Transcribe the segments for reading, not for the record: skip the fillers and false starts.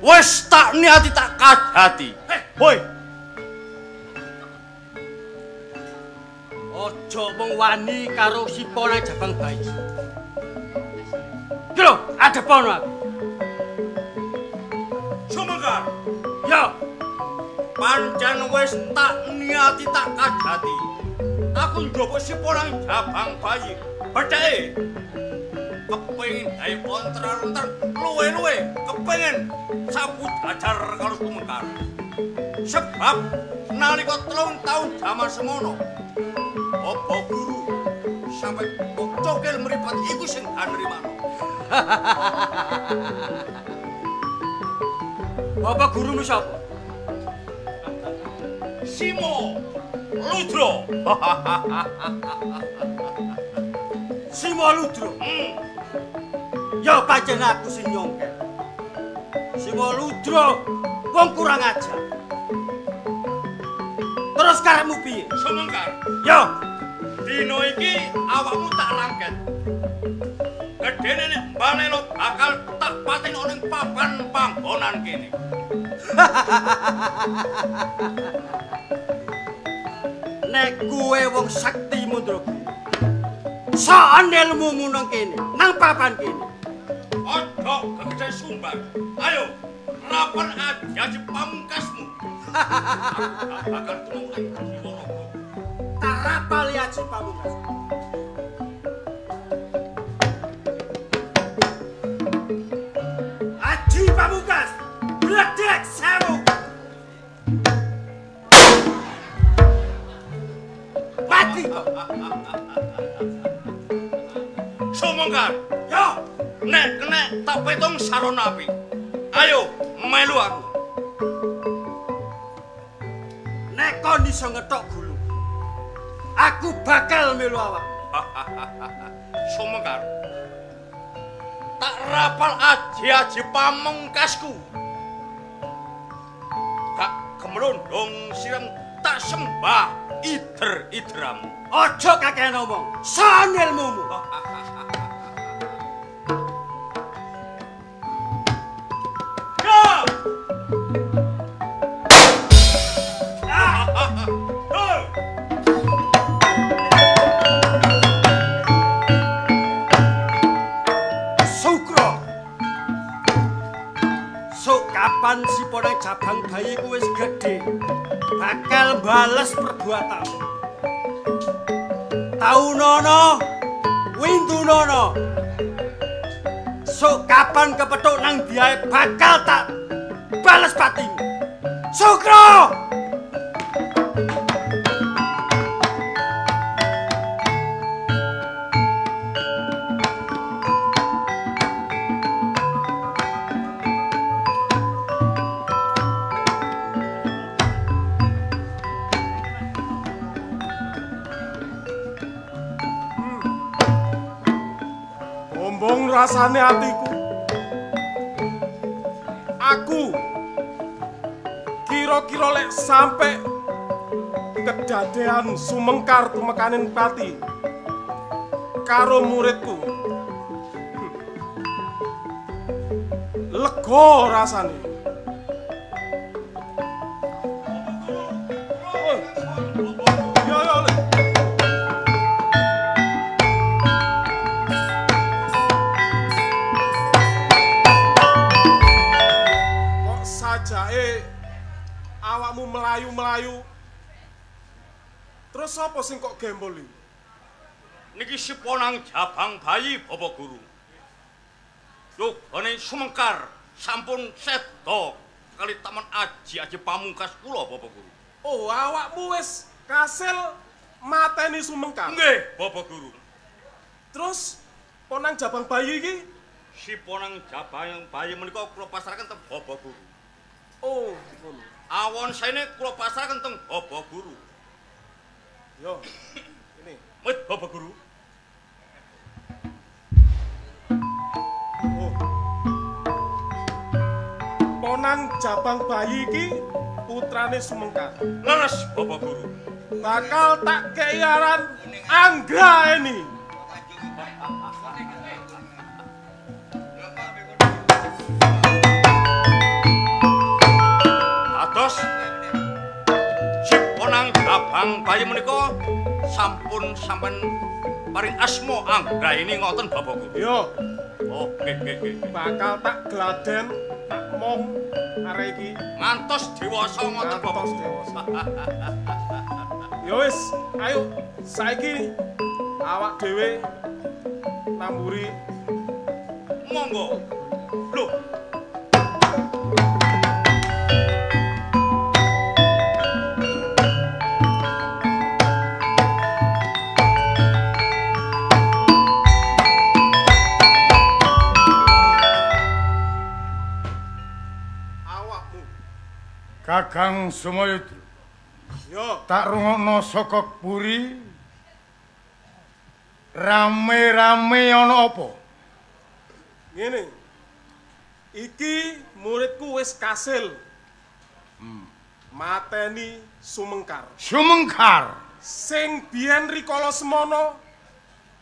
Wis tak niati tak kajati. Woi. Aja mung wani karo si Ponang Jabang Bayi. Iki lho, adepono aku. Sumengkar. Ya. Pancen wis tak niati tak kajati. Aku njupuk si Ponang Jabang Bayi. Betheke kepengin gawe kontra-kontra luwe-luwe kepengin sapu jajar karo Sumengkar. Sebab nalika 3 taun jaman semono apa guru sampai cokil mripat iku sing anrimano. Bapak gurumu sapa? Simo Ludro. Simo Ludro. Ya pancen aku sing nyongkel. Simo Ludro wong kurang ajar. Terus karepmu piye? Sumengkar. Ya. Dino iki awakmu tak rangket. Gedene nek balelo bakal tak paten ana ning papan panggonan kene. Nek kowe wong sakti mandraguna, saen ilmumu nang kene, nang papan kene. Aja gegede sumbar. Ayo, rapan aja pamungkasmu. Aku bakal tumung ing jiwa raga. Tak rapali aji pamungkas. Aji pamungkas, bledek sewu. Mati kok. Sumengkar. Ya. Nek kena tak petung sarana api. Ayo, melu aku. Nek kon iso ngetok gulu, aku bakal melu awak. Sumengkar. Tak rapal aji-aji pamungkasku. Gak gemlondong sirem tak sembah ider-ideramu. Aja kakehan omong, saen ilmumu. Kapan si Ponang Jabang Bayi ku wis gedhe, bakal bales perbuatanmu. Taunono, windunono. Sok kapan kepethuk nang diae bakal tak bales patimu. Sukro! Rasane atiku. Aku kira-kira lek sampe kedadean Sumengkar tumekanin pati karo muridku, lega rasane. Awakmu melayu-melayu. Terus sapa sing kok gembol iki? Niki si Ponang Jabang Bayi, Bapak Guru. Yogane Sumengkar sampun seda kali taman aji-aji pamungkas kula, Bapak Guru. Oh, awakmu wis kasil mateni Sumengkar? Nggih, Bapak Guru. Terus Ponang Jabang Bayi iki? Si Ponang Jabang Bayi menika kula pasrahaken teng Bapak Guru. Oh, ngono. Awon saene kula pasrahaken teng Bapak Guru. Yo, ini. Mit Bapak Guru. Oh. Ponang Jabang Bayi iki putrane Sumengkar. Leres Bapak Guru. Bakal tak kei aran Anggraeni. Jabang bayi menika sampun sampean paring asma Anggraini ngoten Bapak Guru. Iya. Oh, nggih. Bakal tak gladen, tak mong arek iki ngantos dewasa ngoten Bapak. Ngantos dewasa. Ya wis, ayo saiki awak dhewe namburi. Monggo. Lho. Kakang Sumayudra. Yo, tak rungokno saka puri. Rame-rame ana apa? Ngene. Iki muridku wis kasil. Mateni Sumengkar. Sumengkar. Sing biyen rikala semono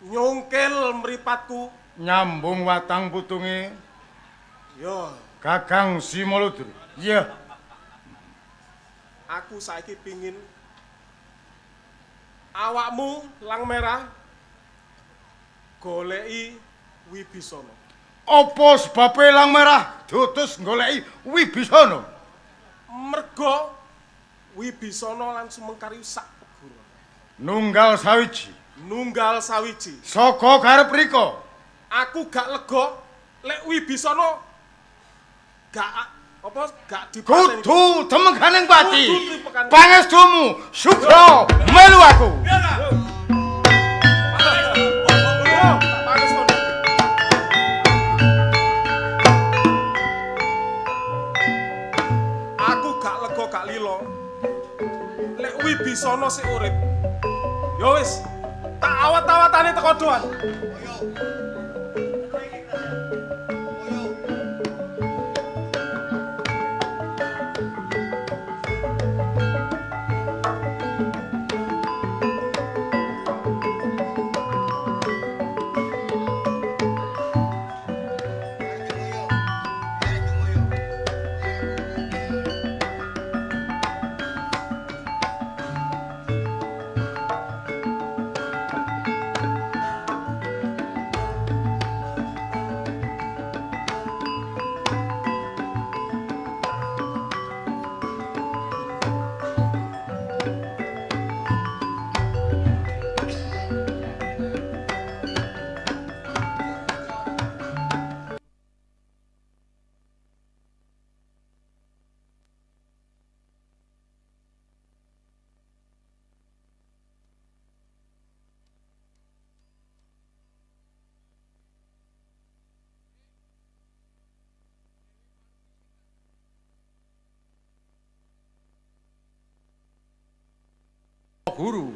nyungkil mripatku, nyambung watang putunge. Yo, Kakang Simaludra. Iya. Aku saiki pingin awakmu Lang Merah goleki Wibisana. Apa sebabe Lang Merah diutus goleki Wibisana? Mergo Wibisana lan Sumengkar iku sak peguruan. Nunggal sawiji. Nunggal sawiji. Saka garep rika. Aku gak lega lek Wibisana gak apa gak dipateni. Kudu temeganing pati. Pangestumu Sukra melu aku. Aku gak lega gak lilo lek Wibisana sik urip. Ya wis, tak awat-awatane teko doan. Guru,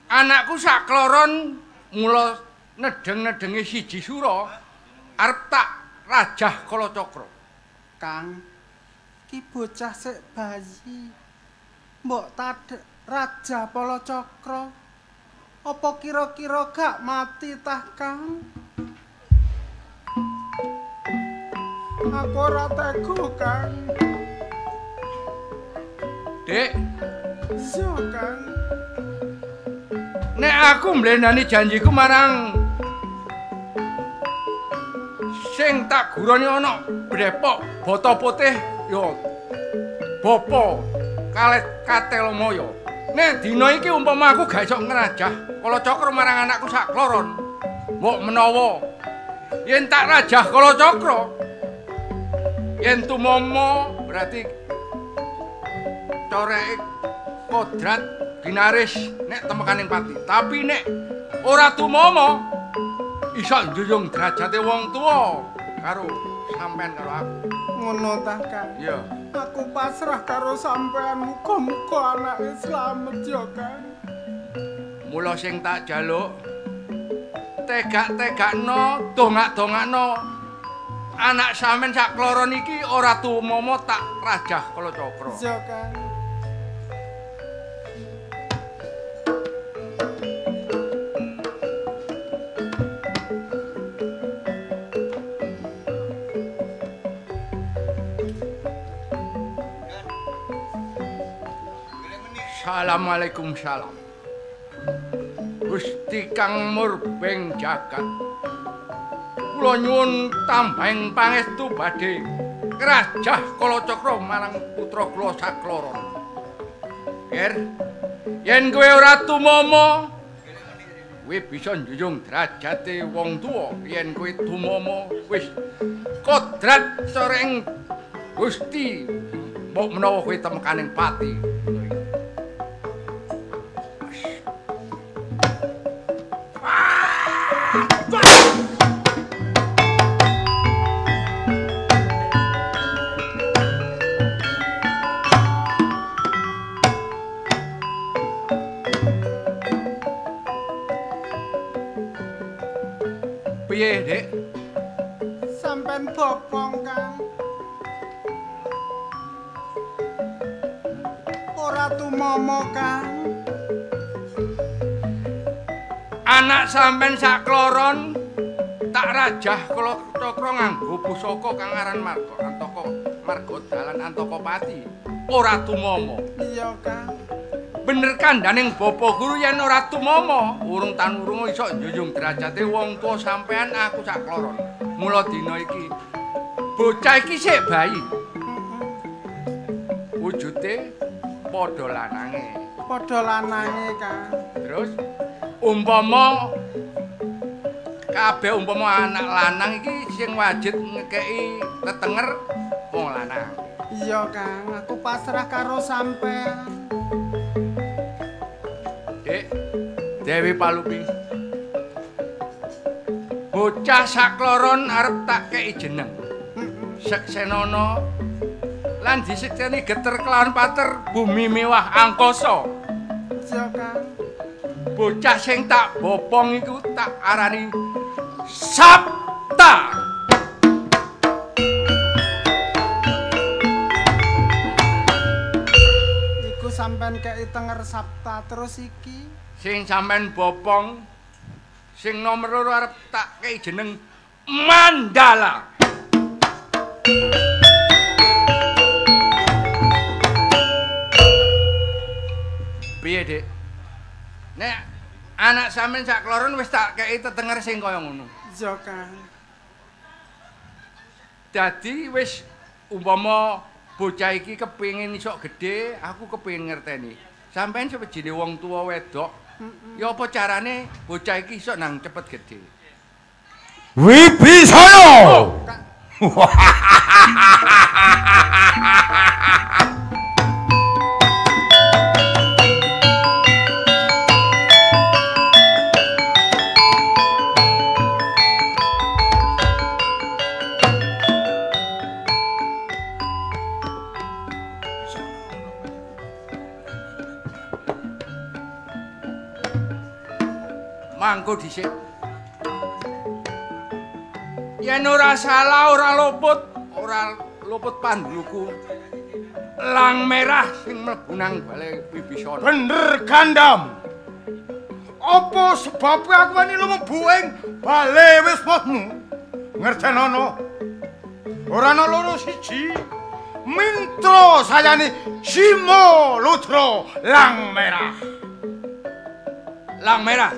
anakku sakloron mula nedeng-nedenge siji sura arep tak rajah Kalacakra. Kang, ki bocah sik bayi. Mbok tadek rajah Kalacakra. Apa kira-kira gak mati tah, Kang? Aku ora tega, Kang. Dek, iya, Kang. Nek aku mblendani janjiku marang sing tak guroni ana brepok bata putih ya bapa kalet Katelamaya. Nek dina iki umpama aku gak iso ngrajah Kalacakra marang anakku sakloron, mbok menawa yen tak rajah Kalacakra yen tumama berarti coreke kodrat ginaris nek temekaning pati. Tapi nek ora tumama iso njunjung derajate wong tuwa karo sampean karo aku. Ngono tah, Kang? Iya. Aku pasrah karo sampean, muga-muga anake slamet ya, Kang. Mula sing tak jaluk tegak-tegakno, dongak-dongakno anak sampean sakloron iki ora tumama tak rajah Kalacakra. Iya, Kang. Assalamualaikum salam. Gusti kang murbeng jagat. Kula nyuwun tambahing pangestu badhe ngrajah Kalacakra marang putra kula sakloron. Ger, yen kowe ora tumama, kowe bisa njunjung derajate wong tuwa. Yen kowe tumama wis kodrat soreng Gusti, mbok menawa kowe temekaning pati. Piye, Dik? Sampeyan bopong, Kang. Ora tumama, Kang. Anak sampeyan sakloron tak rajah Kalacakra nganggo pusaka kang aran Marga Antaka, Marga Dalan Antaka Pati. Ora tumama. Iya, Kang. Bener kandhaning bapa guru yen ora tumama, urung tan urung iso njunjung derajate wong tuwa sampean aku sakloron. Mula dina iki bocah iki sik bayi. Wujude padha lanange. Padha lanange, Kang. Terus umpama kabeh umpama anak lanang iki sing wajib ngekeki tetenger wong lanang. Iya, Kang, aku pasrah karo sampean. Dik, Dewi Palupi. Bocah sakloron arep tak kei jeneng. Seksenono lan disekseni geter kelawan pater bumi mewah angkasa. Iya, Kang. Bocah sing tak bopong iku tak arani Sabta. Iku sampean kei tenger Sabta terus iki. Sing sampean bopong sing nomor loro arep tak kei jeneng Mandala. Piye, Dik? Nek anak sampean sakloron wis tak kei tetenger sing kaya ngono. Iya, Kang. Dadi wis umpama bocah iki kepengin iso gedhe, aku kepengin ngerteni. Sampeyan sewejine wong tuwa wedok, ya apa carane bocah iki iso nang cepet gedhe? Wibisana. Mangko dhisik. Yen ora salah ora luput panduluku. Lang merah sing mlebu nang bale Wibisana. Bener gandam. Apa sebabe aku wani lumebu ing bale wismusmu? Ngertenono. Ora ana loro siji. Mintra sayane Simo Ludra Lang Merah. Lang Merah.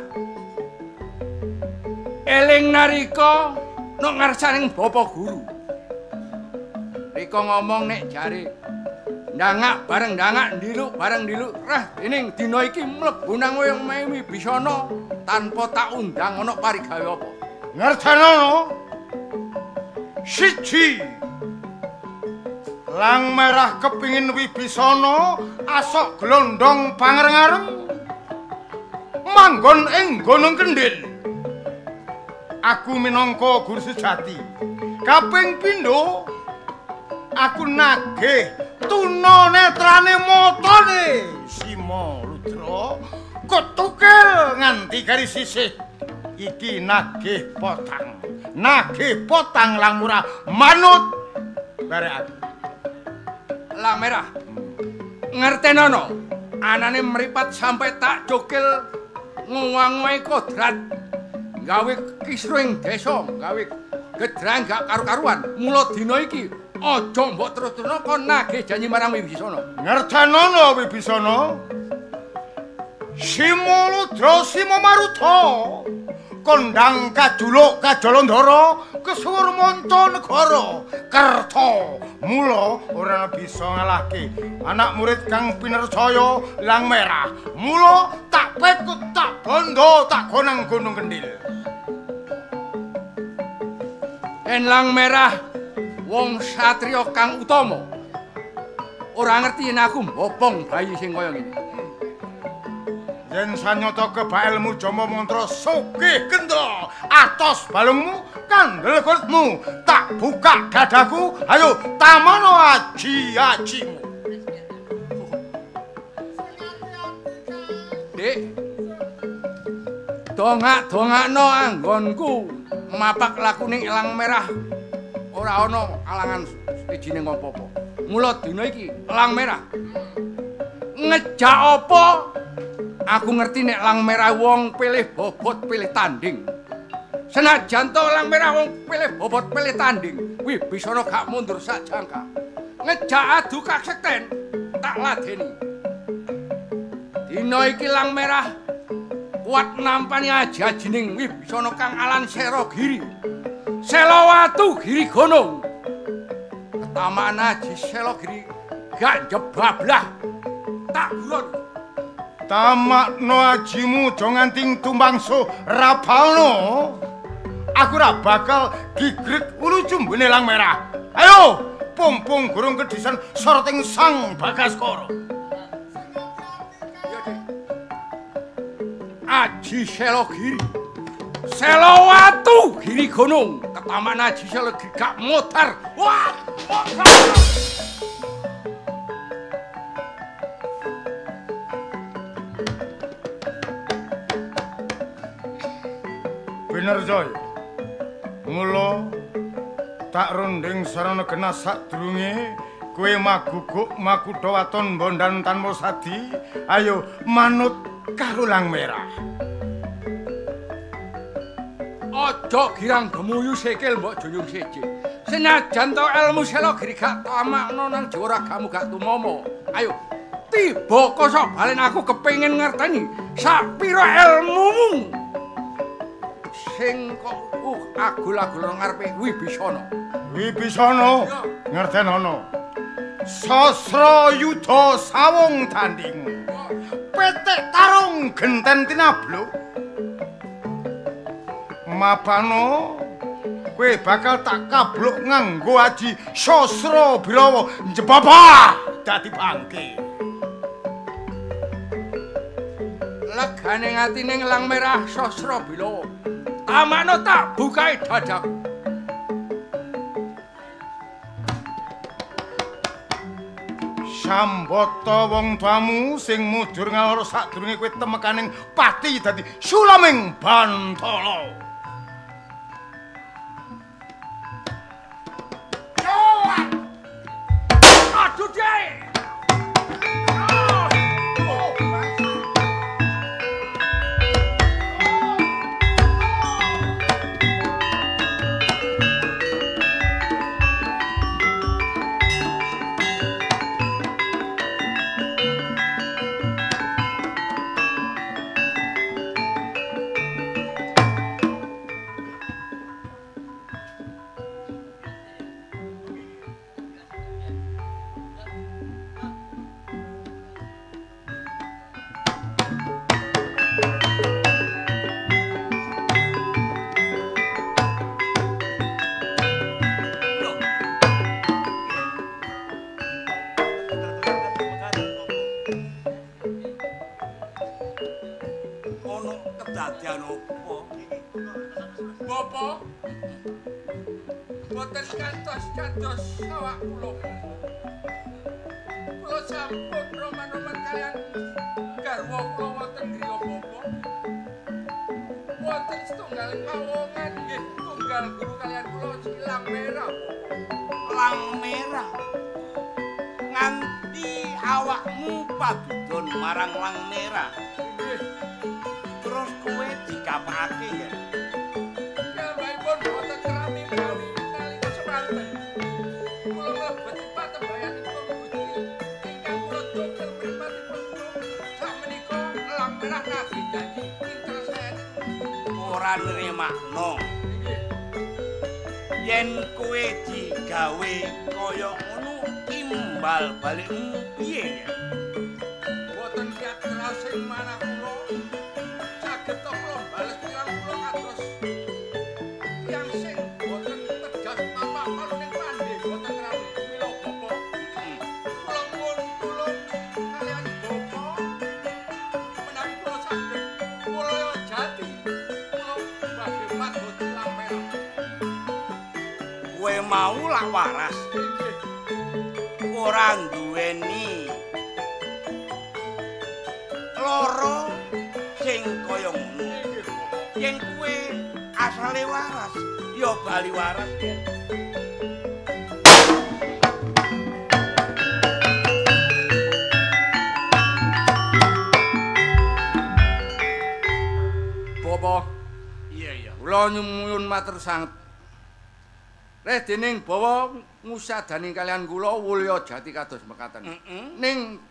Eling narika nok ngarsaning bapa guru. Rika ngomong nek jare ndangak bareng ndangak ndiluk bareng ndiluk rah dening dina iki mlebu nang omahe Wibisana tanpa tak undang ana parigawe apa. Ngertenono. Siji. Lang Merah kepingin Wibisana asok glondong pangareng-areng manggon ing Gunung Kendil. Aku minangka guru sejati. Kaping pindho aku nagih tuna netrane matane Simo Ludra ketukel nganti kari sisih. Iki nagih potang. Nagih potang Lang Murah manut barek aku. Lang Merah. Ngertenono, anane mripat sampe tak cukil nguwang-nguwangi kodrat. Gawe kisruh ing desa, gawe gedrang gak karu-karuan. Mula dina iki aja mbok terus-terusno kon nagih janji marang Wibisana. Ngertenono Wibisana. Sima Ludra Sima Maruta kondang kajuluk Kajalandhara kesuwur manca negara Kerta. Mula ora bisa ngalahke anak murid kang pinercaya Lang Merah. Mula tak pekut tak bondo tak gonang Gunung Kendil. Yen Lang Merah wong satriya kang utama ora ngerti yen aku mbopong bayi sing kaya ngene. Yen sanyata kebak ilmu jama mantra sugih gendra atos balungmu kandel kulitmu tak buka dadaku ayo tamono aji-ajimu. Dik, dongak-dongakno anggonku mapak lakune Elang Merah ora ana alangan ijine ngopo-opo. Mula dina iki Elang Merah ngejak apa? Aku ngerti nek Elang Merah wong pilih bobot pilih tanding. Senajan to Elang Merah wong pilih bobot pilih tanding, Wibisana gak mundur sak jangka. Ngejak adu kasekten tak ladeni. Dina iki Elang Merah kuat nampani aji-ajining Wibisana kang alan Serogiri. Selawatu Giri Gunung. Ketamaan aji Selogiri gak njebablah. Tak guron. Tamakno ajimu aja nganti tumbangso rabaono. Aku ora bakal gigrik ulu jumbune Elang Merah. Ayo, pumpung gurung kedisan soroting Sang Bagaskara. Aji Selogiri. Selawatu Giri Gunung. Ketaman aji Selogiri gak modar. Wah, modar. Bener Joy. Mula tak runding sarana genah sadurunge kowe maguguk makutha waton bondan tanpa sadi. Ayo manut karo Elang Merah. Aja girang gemuyu sikil mbok junjung siji. Senajan to ilmu Selogiri gak tamakno nang Jawa ragamu gak tumomo. Ayo tiba kosok balen aku kepengin ngerteni sapira ilmumu. Sing kok agul-agul nang ngarepe Wibisana. Wibisana ngertenono. Sasra yudha sawung tanding. Petik tarung genten tinabluk. Mapano kowe bakal tak kabluk nganggo aji Sasra Birawa njebabah dadi bangke. Legane atine Elang Merah Sasra Birawa. Tamakno tak bukai dadaku. Sambata wong tuamu sing mujur ngalor sadurunge kowe temekaning pati dadi sulaming bantala. Aduh, Dek. Bapak, boten kantos-kantos awak kula. Kula sampun roman-roman kalian garwa kula wonten griya bapak. Wonten setunggaling pawongan nggih tunggal guru kalian kula Elang Merah. Elang Merah. Nganti awakmu padudon marang Elang Merah. Nggih. Terus kowe dikapake ya? Piyambakipun boten kerami menawi nalika semanten. Kula mlebet patembayanipun Gusti ingkang kula tutur mripatipun sakmenika Elang Merah Tak nagih janji pinter saya ora nrimakno. Yen kowe digawe kaya ngono timbal balikmu piye ya? Mboten kiat kraos sing manah kula. Saged to kula bales pirang kula kados tiyang sing mboten tegas papak paluning pandhe mboten rawuh mila bapa. Kula nyuwun tulung kaliyan bapa menawi kula saged mulya jati kula badhe mados Lang Merah. Kowe mau lak waras. Ora duweni lara sing kaya ngono. Yen kowe asale waras, ya bali waras ya. Bapa, iya iya. Kula nyuwun matur sanget. Reh dening bawa ngusadani kalian kula wulya jati kados mekaten. Ning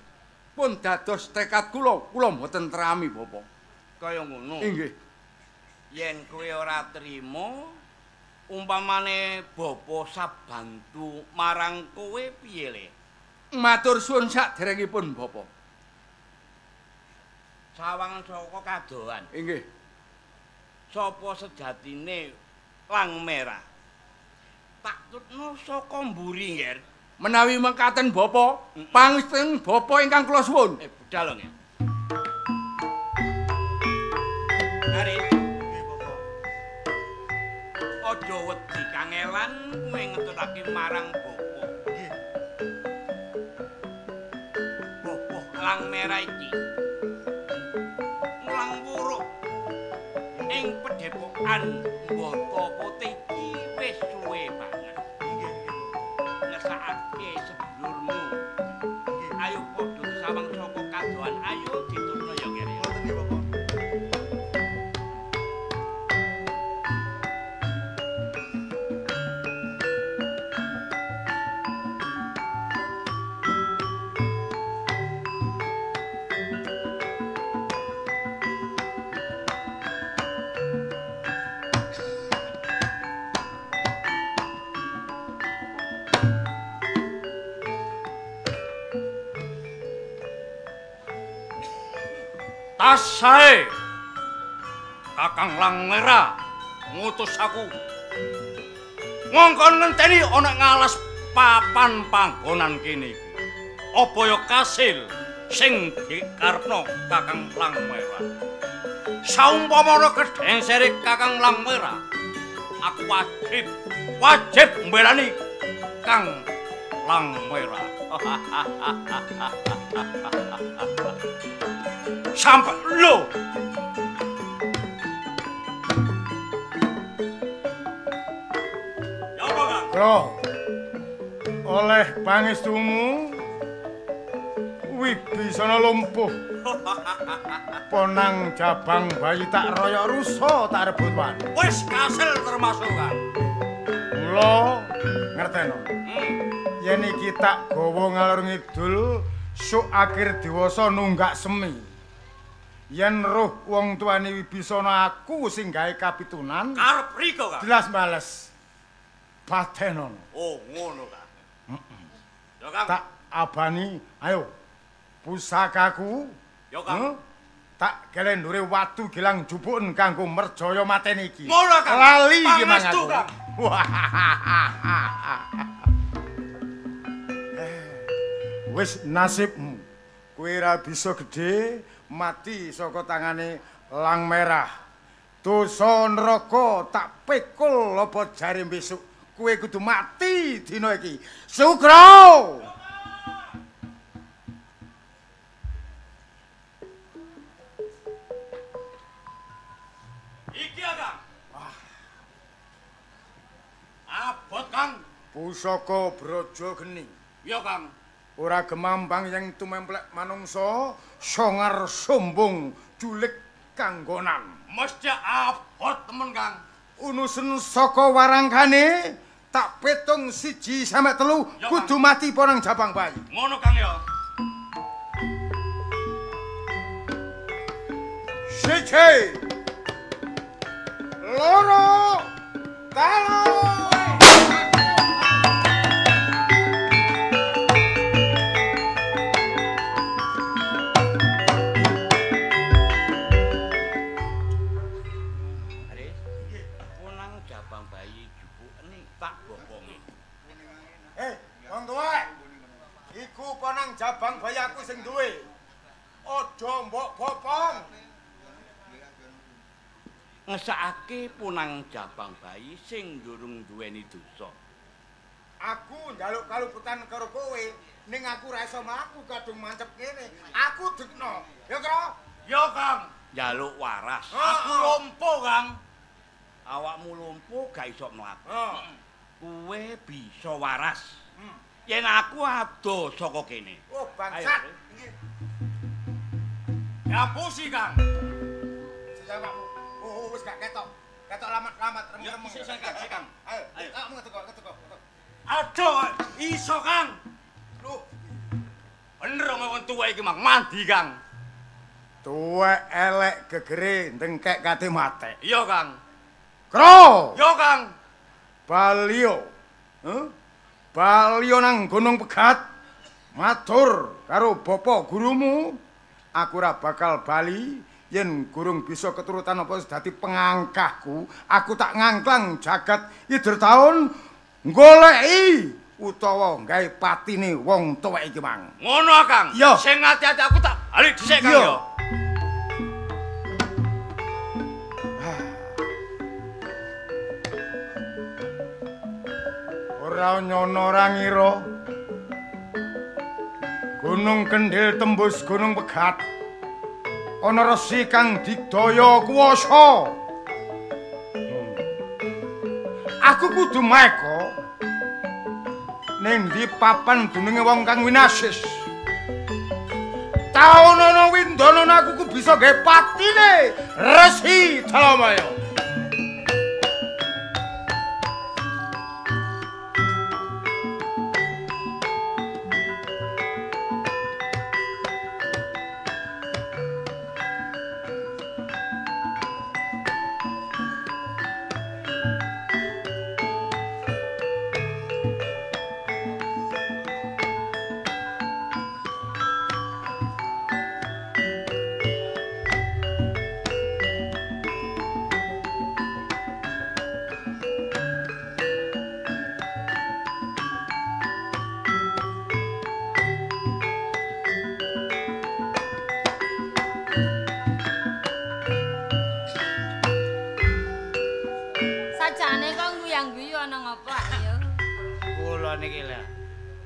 pun dados tekad kula, kula mboten trami bapa. Kaya ngono. Inggih. Yen kowe ora trima, umpamane bapa sabantu marang kowe piye le? Matur suwun saderengipun bapa. Sawangan saka kadohan. Inggih. Sapa sejatine Lang Merah? Tak tutno saka mburi, Nger. Menawi mekaten bapa, pangestu bapa ingkang kula suwun. Budal lho, Nger. Aris, nggih bapa. Aja wedi kangelan kowe ngetutake marang bapa. Nggih. Bapa Lang Merah iki mulang wuruk ing pedhepokan Mbata Putih iki wis suwe banget. Nggih, nggih. Ngesakake sedulurmu. Nggih. Ayo padha sawang saka kadohan, ayo ditutno ya Nger. Wonten nggih bapa. Tasae Kakang Lang Merah ngutus aku ngongkon ngenteni ana ngalas papan panggonan kene iki. Apa ya kasil sing dikarepno Kakang Lang Merah? Saumpama ana kedhengsere Kakang Lang Merah, aku wajib wajib mbelani Kang Lang Merah. Sampai lo. Ya apa, Kang? Klo, oleh pangestumu Wibisana lumpuh. Ponang jabang bayi tak royok rusa tak rebut wani. Wis kasil termasuk, Kang. Mula ngerteno. Yen iki tak gawa ngalor ngidul, sok akhir dewasa nunggak semi. Yen roh wong tuane Wibisana aku sing gawe kapitunan, karep riko, Kang. Jelas bales. Patenono. Oh, ngono, Kang. Heeh. Ya, Kang. Tak abani, ayo. Pusakaku. Ya, Kang. Tak gelendure watu gilang jupuken kanggo merjaya mateni iki. Ngono, Kang. Lali iki Pangestu, Kang. Wis nasibmu. Kowe ora bisa gedhe mati saka tangane Lang Merah. Dosa neraka tak pikul apa jare besok. Kowe kudu mati dina iki. Sukro. Iki ya, Kang. Wah. Abot, Kang. Pusaka Braja Geni. Iya, Kang. Ora gemambang yang tumemplek manungsa, songar sombong julik kanggonan. Mesti abot temen, Kang. Unusen saka warangkane tak petung 1 sampe 3 kudu mati ponang jabang bayi. Ngono, Kang ya. Siji. Loro. Telu. Punang jabang bayi jupukne tak bokonge. Wong tuwek. Iku ponang jabang bayi aku sing duwe. Aja mbok bopong. Ngesakake punang jabang bayi sing durung duweni dosa. Aku njaluk kaluputan karo kowe, ning aku ora iso mlaku kadung mancep kene. Aku dekno. Ya, Kro? Ya, Kang. Njaluk waras. Aku lumpuh, Kang. Awakmu lumpuh gak iso mlaku. Kowe bisa waras. Yen aku ado saka kene. Oh, bangsat. Ngapusi, Kang. Sejawakmu. Oh, wis gak ketok. Ketok lamat-lamat rem-rem. Ya, sik, Kang. Ayo, kamu ngeteko. Aduh, iso, Kang. Loh. Bener wong tuwa iki mang mandi, Kang. Tuwek elek gegere ndengkek kate mate. Iya, Kang. Kro. Iya, Kang. Balio. Heh? Balio nang Gunung Pegat matur karo bapa gurumu, aku ora bakal bali yen gurung bisa keturutan apa dadi pengangkahku. Aku tak ngangklang jagat ider taun goleki utawa gawe patine wong tuwek iki mang. Ngono, Kang. Sing ati-ati aku tak bali dhisik, Kang ya. Ora nyono ora ngira. Gunung Kendhil tembus Gunung Pegat. Ana resi kang digdaya kuwasa. Aku kudu meka ning ndi papan dununge wong kang winasis. Taun ana windana aku ku bisa gawe patine Resi Dalamaya. Sajane kok guyang-guyu ana ngopo ayo? Kula niki lho.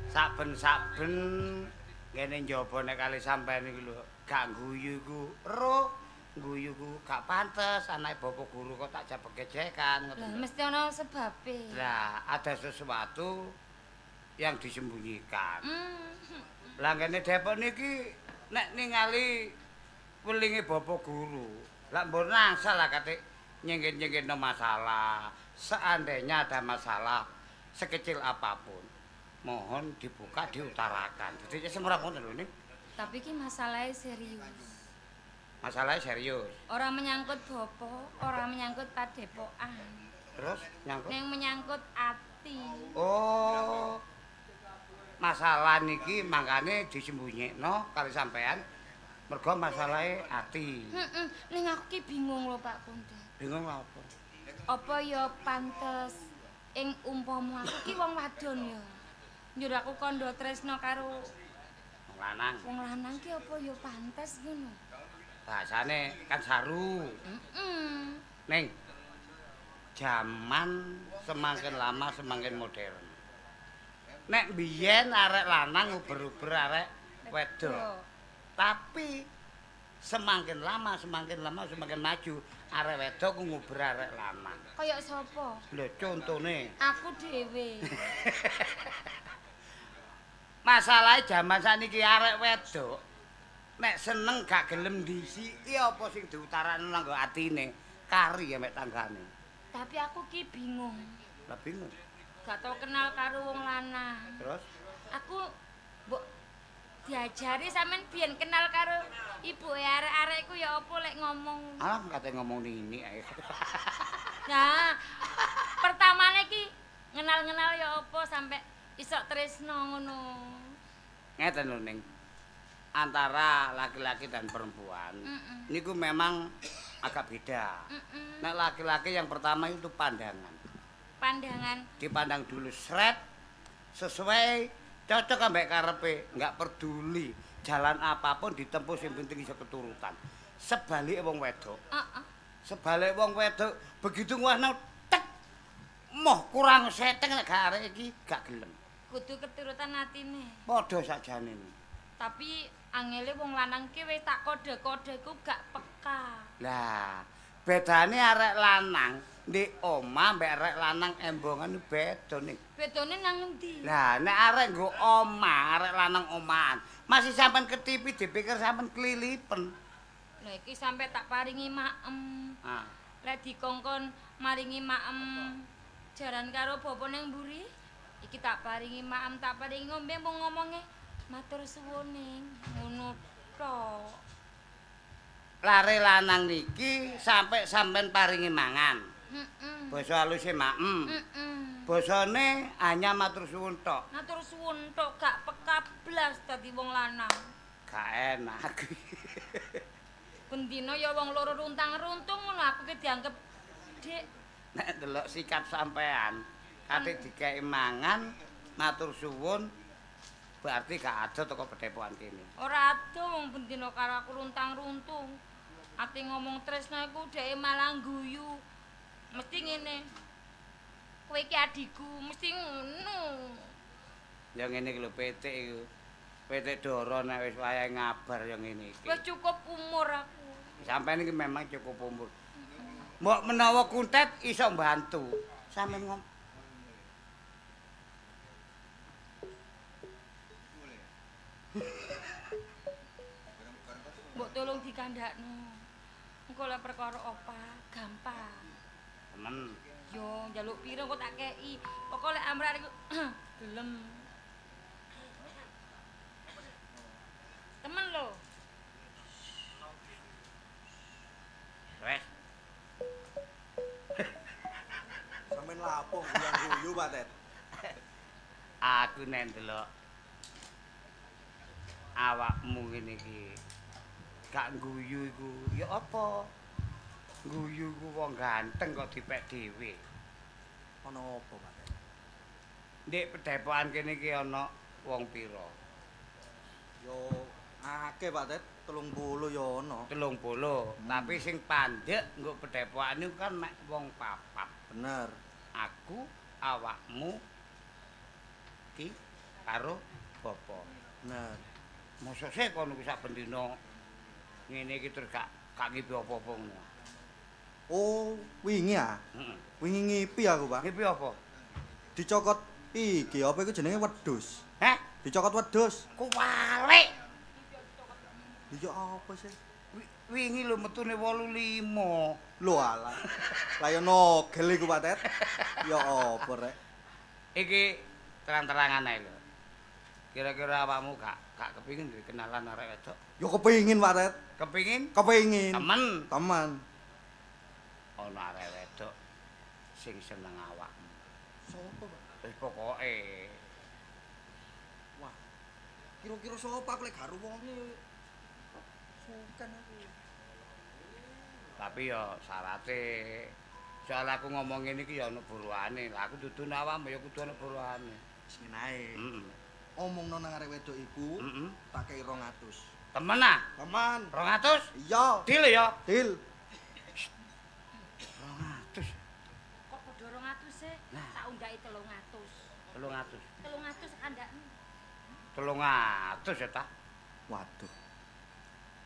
Saben-saben ngene njaba nek kali sampean iki lho, gak guyu iku ero, guyu ku gak pantes, anake bapak guru kok tak jabek gejekan ngoten. Lah mesti ana sebabe. Lah, ada sesuatu yang disembunyikan. Lah ngene Depok niki nek ningali welinge bapak guru, lah mbok nangsal lah katik nyengkit-nyengkitno masalah. Seandainya ada masalah sekecil apapun, mohon dibuka, diutarakan. Jadi semua ngoten lho ini. Tapi ki masalahnya serius. Masalahnya serius. Ora menyangkut bapak, ora menyangkut padepokan. Terus nyangkut? Ning menyangkut ati. Oh. Masalah niki mangkane disembunyikan kali sampean mergo masalahe ati. Heeh, ning aku ki bingung lho Pak Kundet. Bingung lha apa? Apa ya pantes ing umpama aku ki wong wadon ya. Njur aku kandha tresna karo wong lanang. Wong lanang ki apa ya pantes ngono? Bahasane kan saru. Heeh. Ning jaman semakin lama semakin modern. Nek biyen arek lanang uber-uber arek wedok. Tapi semakin lama semakin maju, arek wedok ku nguber arek lanang. Kaya sapa? Lho contone aku dhewe. Masalahe jaman sakniki arek wedok nek seneng gak gelem ndisiki apa sing diutarakno nang atine, kari ya mek tanggane. Tapi aku ki bingung. Lah bingung. Gak tau kenal karo wong lanang. Terus? Aku mbok Diajari sampean biyen kenal karo ibuke arek-arek iku ya apa lek ngomong. Alah kate ngomong nini ae. Nah, pertamane iki ngenal-ngenal ya apa sampe iso tresno ngono. Ngeten lho Ning. Antara laki-laki dan perempuan niku memang agak beda. Nek laki-laki yang pertama itu pandangan. Pandangan. Dipandang dulu sret sesuai cocok ambek karepe, enggak peduli jalan apapun ditempuh sing penting iso keturutan. Sebalik wong wedok. Sebalik wong wedok begitu nguwahno tek moh kurang seteng nek gak arek iki gak gelem. Kudu keturutan atine. Padha sakjane. Tapi angele wong lanang ki wis tak kode-kode ku gak peka. Lah, bedane arek lanang ndek omah mbek arek lanang embongan beda ning. Bedane nang endi? Lah, nek arek nggo omah, arek lanang omahan, masih sampean ketipi dipikir sampean kelilipen. Lah iki sampe tak paringi maem. Ah. Lek dikongkon maringi maem jaran karo bapa ning mburi, iki tak paringi maem, tak paringi ngombe mung ngomonge matur suwun ning ngono tok. Lare lanang niki sampe sampean paringi mangan. Basa haluse maem. Basane hanya matur suwun tok. Matur suwun tok gak peka blas dadi wong lanang. Gak enak. Bendina ya wong loro runtang-runtung ngono aku ki dianggep dik. Nek ndelok sikap sampean, kate dikeki mangan matur suwun berarti gak ado teko pedepokan kene. Ora ado wong bendina karo aku runtang-runtung. Ate ngomong tresno iku dheke malah guyu. Mesti ngene. Kowe iki adikku, mesti ngono. Ya ngene iki lho petik iku. Petik doro nek wis wayahe ngabar ya ngene iki. Wis cukup umur aku. Sampeyan iki memang cukup umur. Mbok menawa kuntet iso mbantu. Sampeyan ngomong Mbok tolong dikandakno. Engko lek perkara apa gampang. Temen. Yo njaluk pira kok tak kei. Pokoke lek amrah iku gelem. Temen lho. Wes. Sampeyan lapo guyu Pak Tet? Aku nek ndelok awakmu ngene iki gak guyu iku ya apa? Guyu ku wong ganteng kok dipek dhewe. Ana apa, Pak? Ndek pedepokan kene iki ana wong pira? Yo akeh, Pak Tet, 30 ya ana. 30, tapi sing pandhek nggo pedepokan niku kan mek wong papat. Bener. Aku, awakmu ki karo bapa. Bener. Mosok sih kono ku saben dina ngene iki terus gak ngipi apa-apa ngono. Oh, wingi ah. Heeh. Wingi ngipi aku, Pak. Ngipi apa? Dicokot iki apa iku jenenge wedhus. Heh? Dicokot wedhus. Kuwalik. Iya apa sih? Wingi lho metune 85. Lho alah. Lah ya nogel iku, Pak Tet. Ya apa rek? Iki terang-terangan ae lho. Kira-kira awakmu gak kepingin duwe kenalan arek wedok? Ya kepingin, Pak Tet. Kepingin? Kepingin. Temen. Temen. Ana arek wedok sing seneng awakmu. Sopo, Pak? Wis pokoke. Wah. Kira-kira sapa aku lek gak wonge? Sukan aku. Tapi ya syarate soal aku ngomong ngene iki ya ana buruane. Lah aku dudu awakmu ya kudu ana buruane. Wis ngene ae. Heeh. Omongno nang arek wedok iku, tak kei 200. Temen ah? Temen. 200? Iya. Deal ya? Deal. 200. Kok padha 200 sih? Tak undhaki 300. 300. 300 kandhakmu. 300 ya ta? Waduh.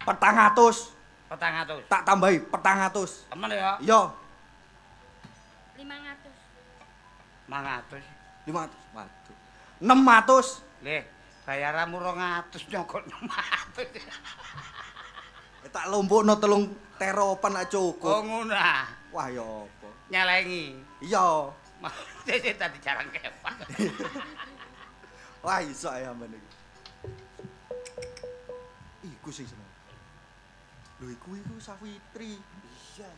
400. 400. Tak tambahi 400. Temen ya? Iya. 500. 500. 500. Waduh. 600. Leh, bayaranmu 200 nyokot 600. Tak lompokno 3 teropan lak cukup. Oh ngono ah. Wah ya apa? Nyelengi. Iya. Sik tadi jarang kepak. Wah iso ya sampean iki. Iku sing seneng. Lho iku iku Sawitri. Iya.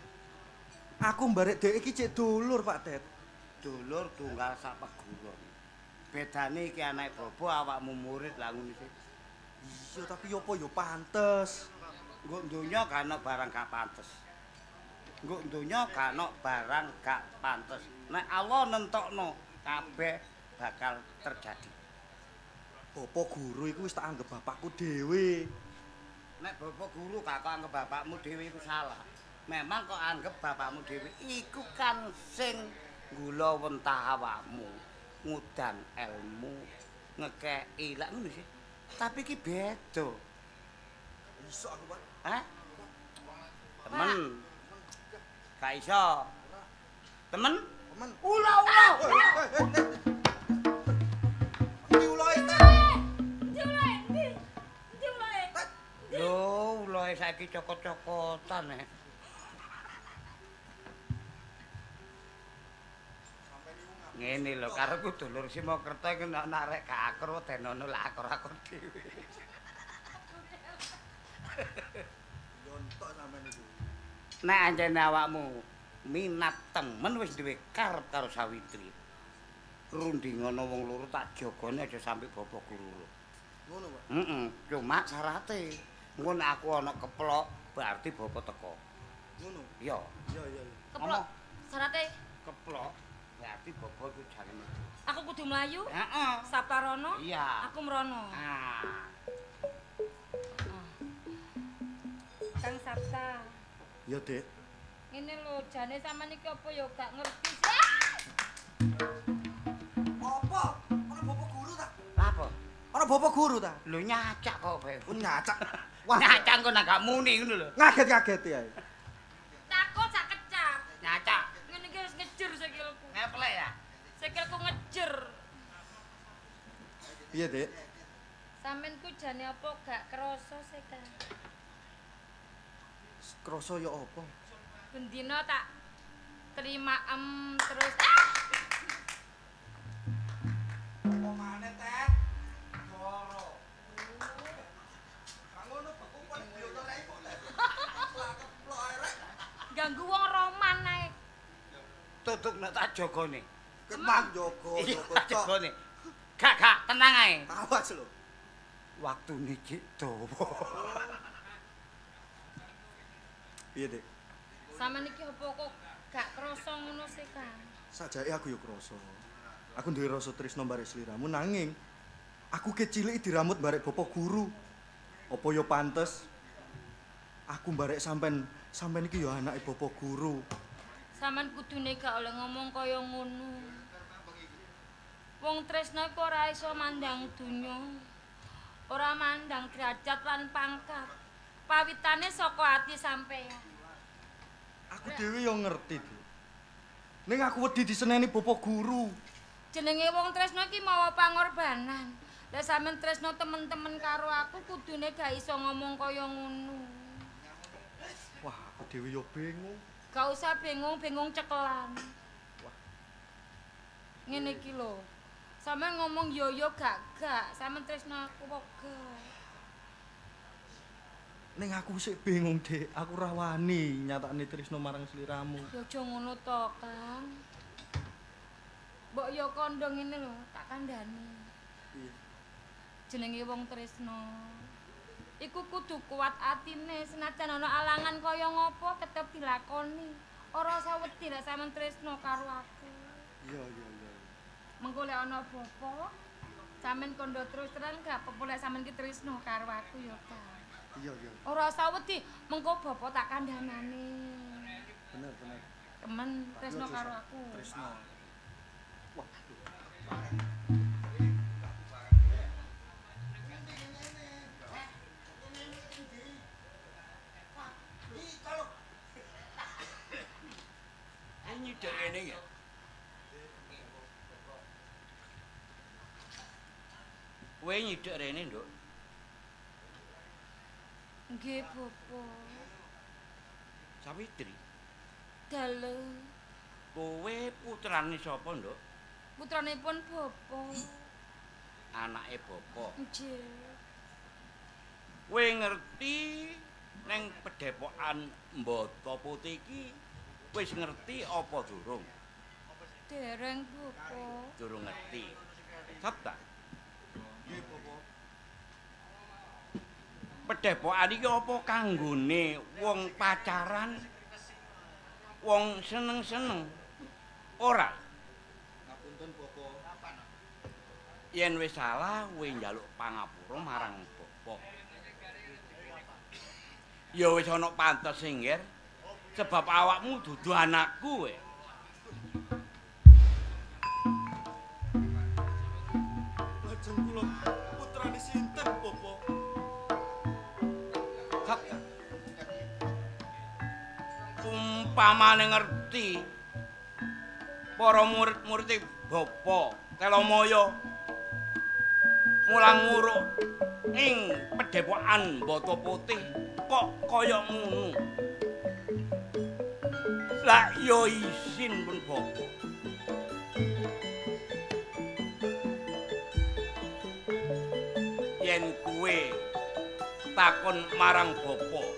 Aku mbarek dhek iki cek dulur, Pak Tet. Dulur tunggal sak peguron. Bedane iki anake bapa awakmu murid lah ngono sih. Iya, tapi yo apa yo pantes. Nggo donya gak ana barang gak pantes. Nggo donya gak ana barang gak pantes. Nek Allah nentokno kabeh bakal terjadi. Bapak guru iku wis tak anggap bapakku dhewe. Nek bapak guru gak kok anggap bapakmu dhewe iku salah. Memang kok anggap bapakmu dhewe iku kan sing gula wentah awakmu, ngudang ilmu, ngekeki lak ngono sih. Tapi iki beda. Iso aku, Pak. Hah? Temen. Gak iso. Temen? Temen. Ula-ula. Ndi ulae, Tet? Ndi ulae? Ndi? Ndi ulae? Lho, ulae saiki cokot-cokotan eh. Ngene lho, karepku dulur Simokerto iki nek arek gak akur wedenono lak akur-akur dhewe. Yo entok sampean iku. Nek anjene awakmu minat temen wis duwe karep karo Sawitri. Rundingono wong loro tak jogone aja sampe bapak guru. Ngono, Pak. Heeh, cuma syarate engko nek aku ana keplok berarti bapak teko. Ngono. Iya. Iya, iya. Keplok. Syarate keplok. Berarti bapak iku jane metu. Aku kudu mlayu. Heeh. Saptarono. Iya. Aku mrono. Ah. Kang Sapta. Iya, Dik. Ngene lho, jane sampean iki apa ya gak ngerti. Apa? Ana bapak guru ta? Apa? Ana bapak guru ta? Lho nyacak kok, Pak. Oh, nyacak. Wah, nyacak kok nang gak muni ngono lho. Ngaget-ngageti ae. Takut sak kecap. Nyacak. Ngene iki wis ngejer sikilku. Ngeplek ya? Sikilku ngejer. Piye, Dik? Sampeyan ku jane apa gak krasa sih, Kang? Krasa ya apa? Bendina tak terima em terus. Apa maneh, Tet? Goro. Kang ngono beku paling biyoto rek kok. Keplok ae rek. Ganggu wong roman ae. Tutuk nek tak jogone. Kemang jogo, jogo tak jogone. Gak, gak, tenang ae. Awas lho. Waktune cek dawa. Piye, Dik? Sampeyan iki apa kok gak krasa ngono sih, Kang? Sajake aku ya krasa. Aku duwe rasa tresno barek sliramu nanging aku kecilik diramut barek bapak guru. Apa ya pantes? Aku barek sampean, sampean iki ya anake bapak guru. Sampeyan kudune gak oleh ngomong kaya ngono. Wong tresno iku ora iso mandang donya. Ora mandang derajat lan pangkat. Pawitane saka ati sampeyan. Aku dhewe ya ngerti, Dik. Ning aku wedi diseneni bapak guru. Jenenge wong tresno iki mawa pangorbanan. Lah sampeyan tresno temen-temen karo aku kudune gak iso ngomong kaya ngono. Wah, aku dhewe ya bingung. Gak usah bingung, bingung cekelan. Wah. Ngene iki lho. Sampeyan ngomong yo yo gak gak, sampeyan tresno aku kok gak. Ning aku sik bingung, Dik. Aku ora wani nyatakne tresno marang sliramu. Ya aja ngono to, Kang. Mbok yo kandha ngene lho, tak kandhani. Piye? Jenenge wong tresno. Iku kudu kuat atine, senajan ana alangan kaya ngopo tetep dilakoni. Ora usah wedi lek sampean tresno karo aku. Iya, iya, iya. Mengko lek ana bapa, sampean kandha terus terang gak apa-apa lek sampean ki tresno karo aku ya, Kang. Iya, iya. Ora usah wedi, mengko bapa tak kandhanane. Bener, bener. Temen tresno karo aku. Tresno. Wah. Nyidek kene ya. Kowe nyidek rene, Nduk. Nggih, Bapak. Sawitri. Dalem. Kowe putrane sapa, Nduk? Kowe ngerti neng pedepokan Mbata Putih iki wis ngerti apa durung? Dereng, Bapak. Durung ngerti. Sabta. Nggih, Bapak. Pedepokan iki apa kanggone wong pacaran? Wong seneng-seneng? Ora. Ngapunten, Bapak. Yen wis salah, kowe njaluk pangapura marang Bapak. Ya wis ana pantes Nger. Sebab awakmu dudu anakku kowe. Lajeng kula putrane sinten, Bapak? Sabta. Umpamane ngerti para murid-murid Bapak Telomoyo mulang nguruk ing pedepokan Mbata Putih kok kaya ngono. Lah ya isin pun Bapak. Yen kowe takon marang Bapak,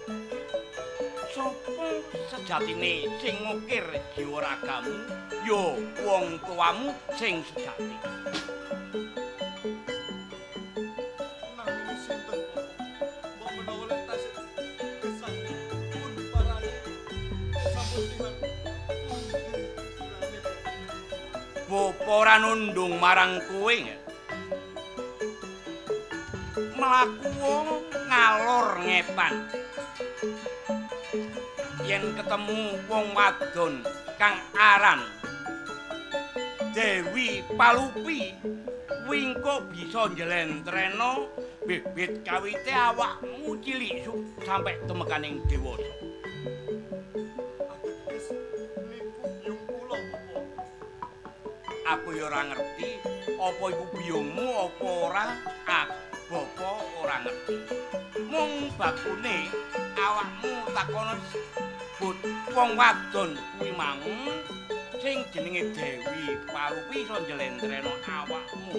sapa sejatine sing ngukir jiwa ragamu? Ya wong tuamu sing sejati. Namine sinten, Bapak? Mbok menawa lek tasih gesang pun diparani sampun timbang pundi kuburane, Bapak. Bapak ora nundung marang kowe. Mlaku ngalor ngetan. Yen ketemu wong wadon kang aran Dewi Palupi, wingko bisa njlentreno bibit kawite awakmu cilik sampe tumekaning dewasa. Ateges niku biyung kula, Bapak. Aku ya ora ngerti apa iku biyungmu apa ora, Bapak ora ngerti. Mung bakune awakmu takono wong wadon kuwi mang sing jenenge Dewi Palupi iso njlentreno awakmu.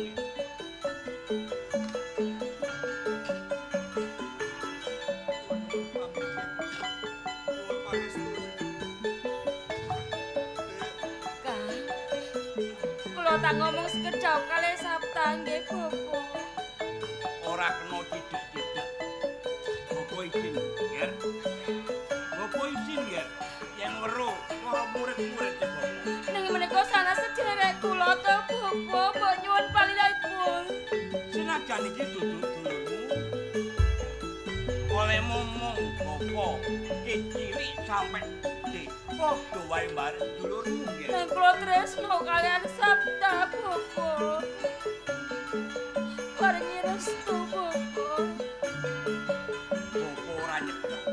Nyuwun pangestu. Kang, kula tak ngomong sekedhap kalih Sabta nggih, Bapak. Ora kena cidhek-cidhek. Bapak izin, Nger. Bapak izin, Nger. Yen weruh para murid-murid Bapak. Ning menika sanes sederek kula to, Bapak, mbok nyuwun palilahipun. Senajan iki dudu dulurmu, oleh momong Bapak kecilik sampe gedhe padha wae bareng dulurmu, Nger. Ning kula tresno kaliyan Sabta, Bapak. Paringi restu, Bapak. Bapak ora nyegah.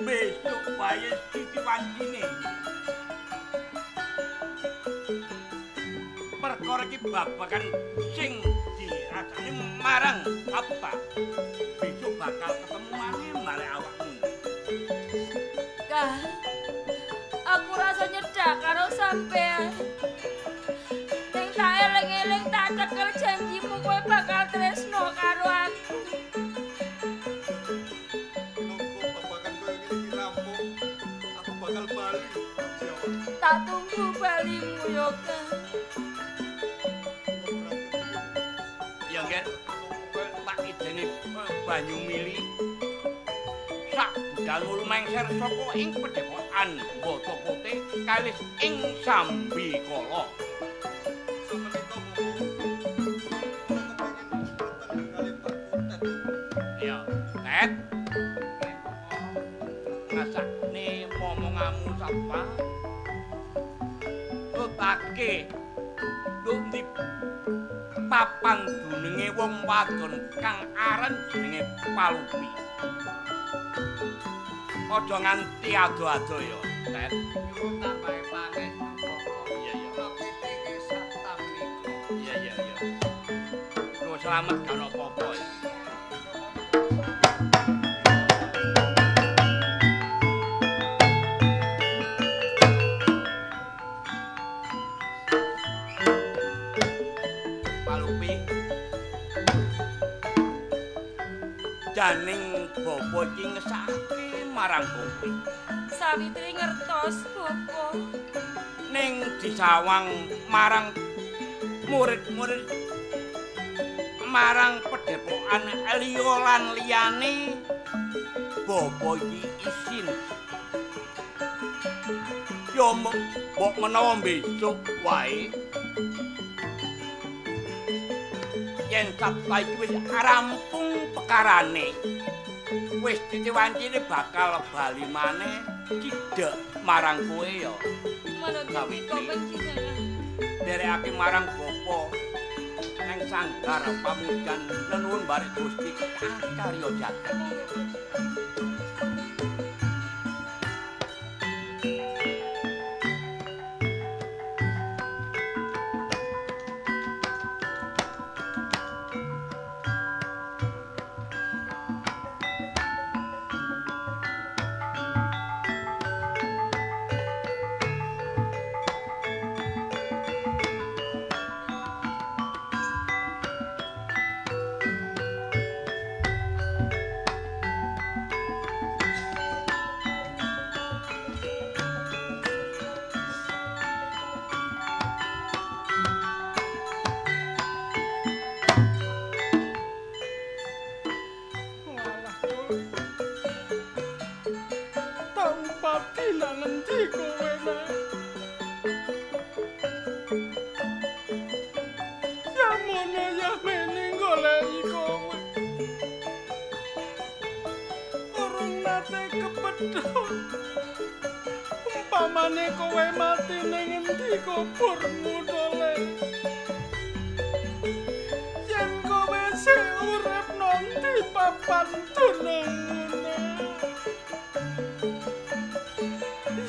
Besok wae siti wancine. Perkara iki babagan sing dirasane marang Sabta. Besok bakal ketemu maneh marek awakmu. Kang, aku rasa nyedak karo sampean. Ning tak eling-eling tak cekel janjimu kowe bakal tresno karo aku. Minangka babagan koyo ngene iki rampung, aku bakal bali janji awakmu. Tak tunggu balimu yo, Kang. Kula berangkat riyin. Ya, Nger. Kowe tak idene banyu mili. Sak budal lumengser saka ing pedepokan Mbata Putih kalis ing Sambikala. Samenika, Bapak. Kula kepengin peteng kalih Pak Kuntet. Ya, Tet. Ngrasakne momongamu sapa? Tutake nduk ndi papan dununge wong wadon kang aran jenenge Palupi. Aja nganti ado-ado ya, Tet. Nyuwun tambahi pangestu, Bapak. Iya, iya. Kula kitinge Sabta menika. Iya, iya, iya. Lu selamat gak ono apa-apa ya. Palupi. Janing bapa iki ngesake marang kowe. Sawitri ngertos bapa. Ning disawang marang murid-murid marang pedhepokan liya lan liyane bapa iki isin. Ya mbok menawa besok wae yen sabta iki wis rampung pekarane wis titiwancine bakal bali maneh cidhek marang kowe ya. Sawitri nderekake marang bapa nang sanggar pamujan nenuwun barek Gusti Acarya Jagat. Umpamane kowe mati ning endi kuburmu dole. Yen kowe sing urip nanti papan dunungmu.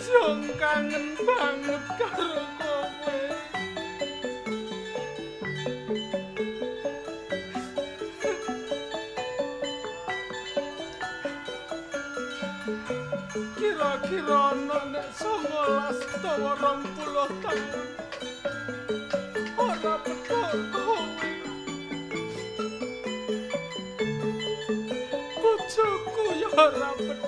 Sing kangen banget karo kowe. Kira-kira ana nek 19 utawa 20 taun ora petuk kowe. Bojoku ya ora petuk.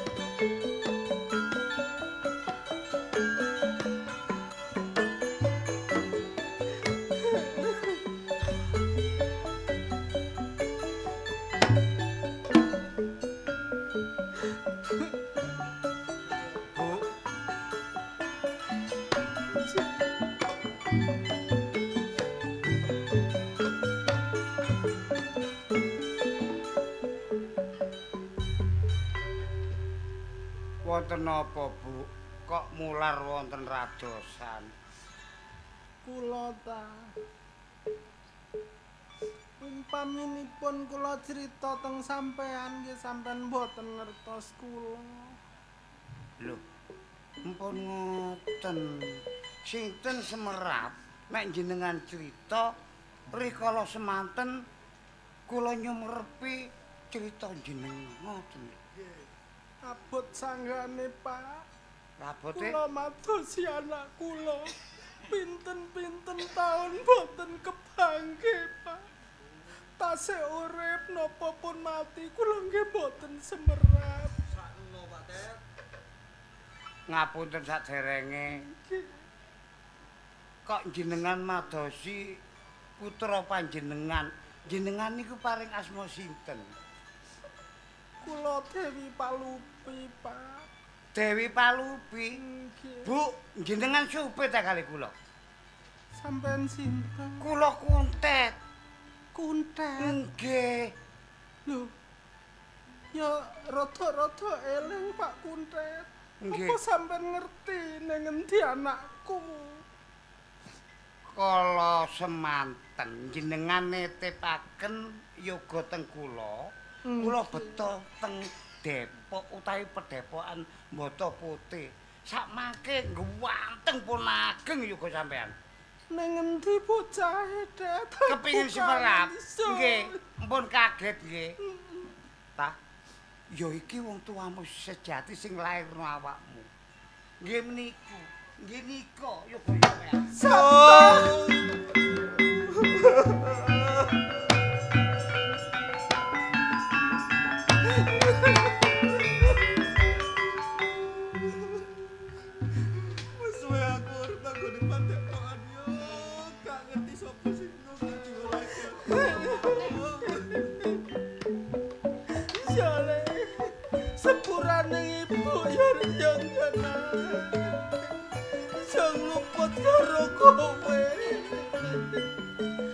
Wonten napa, Bu? Kok mular wonten radosan? Kula ta. Umpaminipun kula crita teng sampean nggih sampean mboten ngertos kula. Lho, mpun ngoten. Sinten semerap nek jenengan crita rikala semanten kula nyumrepi crita jenengan ngoten. Abot sanggane, Pak. Abote? Kula madosi anak kula. Pinten-pinten taun boten kepanggih, Pak. Tasih urip napa pun mati kula nggih boten semerap. Sakno, Pak Tet. Ngapunten saderenge. Kok jenengan madosi putra panjenengan? Jenengan niku paring asma sinten? Kula Dewi Palupi, Pak. Dewi Palupi? Bu, jenengan supe ta kali kula? Sampeyan sinten? Kula Kuntet. Kuntet? Nggih. Lho. Ya rada-rada eling Pak Kuntet. Nggih. Apa sampeyan ngerti ning endi anakku? Kala semanten jenengan nitipaken yoga teng kula. Kula beto teng Depok utawi pedhepokan Mbata Putih. Sakmangke ngwanteng pun ageng yoga sampean. Ning endi bocahe, Det? Kepingin semerap. Nggih, mpun kaget nggih. Ta. Ya iki wong tuamu sejati sing lairno awakmu. Nggih meniku. Nggih nika yoga sampean. Sapa? Jale sepurane ibu ya yo ngene. Jong luput karo kowe.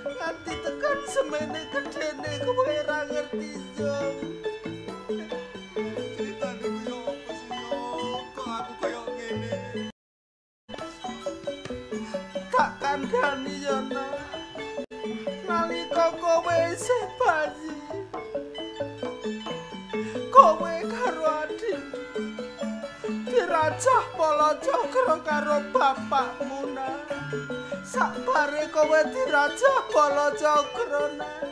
Nganti tekan semene gedene kowe ora ngerti Jong. Ceritane ku yo apa sih yo? Kok aku koyo ngene? Tak kandhani yo nak. Nalika kowe isih bayi, kowe karo adikmu dirajah Balacakra karo bapakmu nak. Sakbare kowe dirajah Balacakra nak,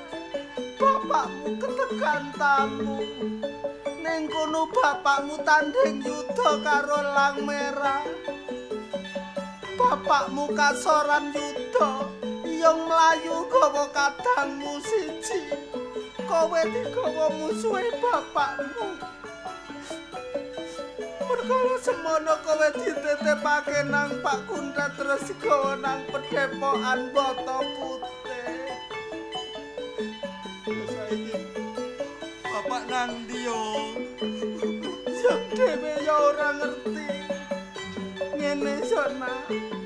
bapakmu ketekan tamu. Ning kono bapakmu tandhing yuda karo Lang Merah. Bapakmu kasoran yuda, iyong mlayu gawa kadangmu siji. Kowe digawa musuhe bapakmu. Perkara semono kowe dititipake nang Pak Kuntet terus digawa nang pedepokan Bata Putih. Saiki bapak nang ndi yo? Yo dhewe ya ora ngerti. Ngene Sona,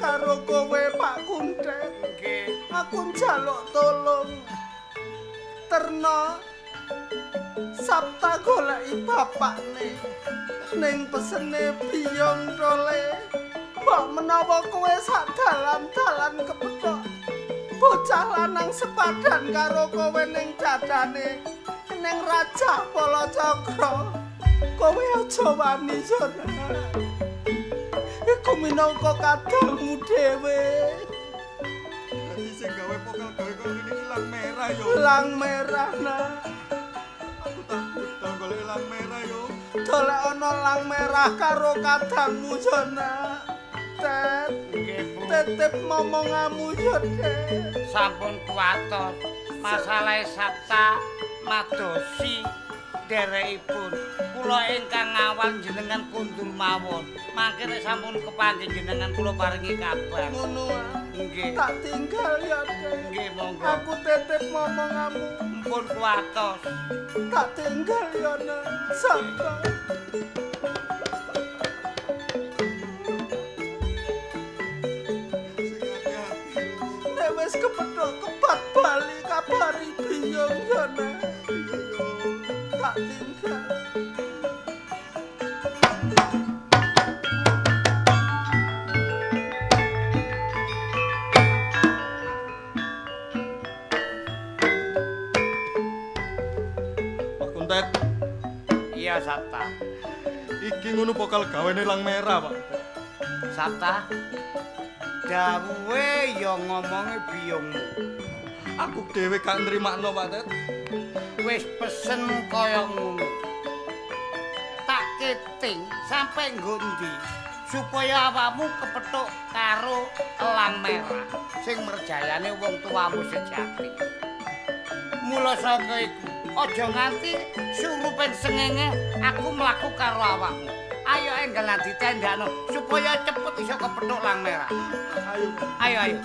karo kowe Pak Kuntet. Nggih. Aku njaluk tolong. Terna Sabta goleki bapakne. Ning pesene biyong tole. Mbok menawa kowe sak dalan-dalan kepethuk bocah lanang sepadan karo kowe ning dadane ning Rajah Balacakra. Kowe aja wani Sona. Iku minangka kadangmu dhewe. Dadi sing gawe pokal gawe koyo ngene iki Lang Merah yo. Lang Merah nak. Aku tak budal golek Lang Merah yo. Dolek ana Lang Merah karo kadangmu Sona. Tet, Nggih, Bu. Tetep momongamu yo, Tet. Sampun kuwatos. Masalahe Sabta madosi nderekipun. Kula ingkang ngawal jenengan kundul mawon. Mangke nek sampun kepanggih jenengan kula paringi kabar. Ngono ah. Nggih. Tak tinggal ya, Tet. Nggih, monggo. Aku tetep momongamu. Mpun kuwatos. Tak tinggal ya, Nak. Sabta. Sing hati-hati yo. Nek wis kepethuk kebat bali kabari biyung ya, Nak. Iya yo. Tak tinggal. Pak Kuntet, Iya, Sabta. iki ngono pokal gawene Lang Merah, Pak. Sabta. Dawuhe ya ngomongi biyungmu. Aku dhewe gak nrimakno, Pak Tet. Wis pesen kaya ngono. Tak keting sampe nggo endi supaya awakmu kepethuk karo Elang Merah sing merjayane wong tuamu sejati. Mula saka iku aja nganti surupen sengenge aku mlaku karo awakmu. Ayo enggal ditendakno supaya cepet iso kepethuk Lang Merah. Ayo. Ayo ayo.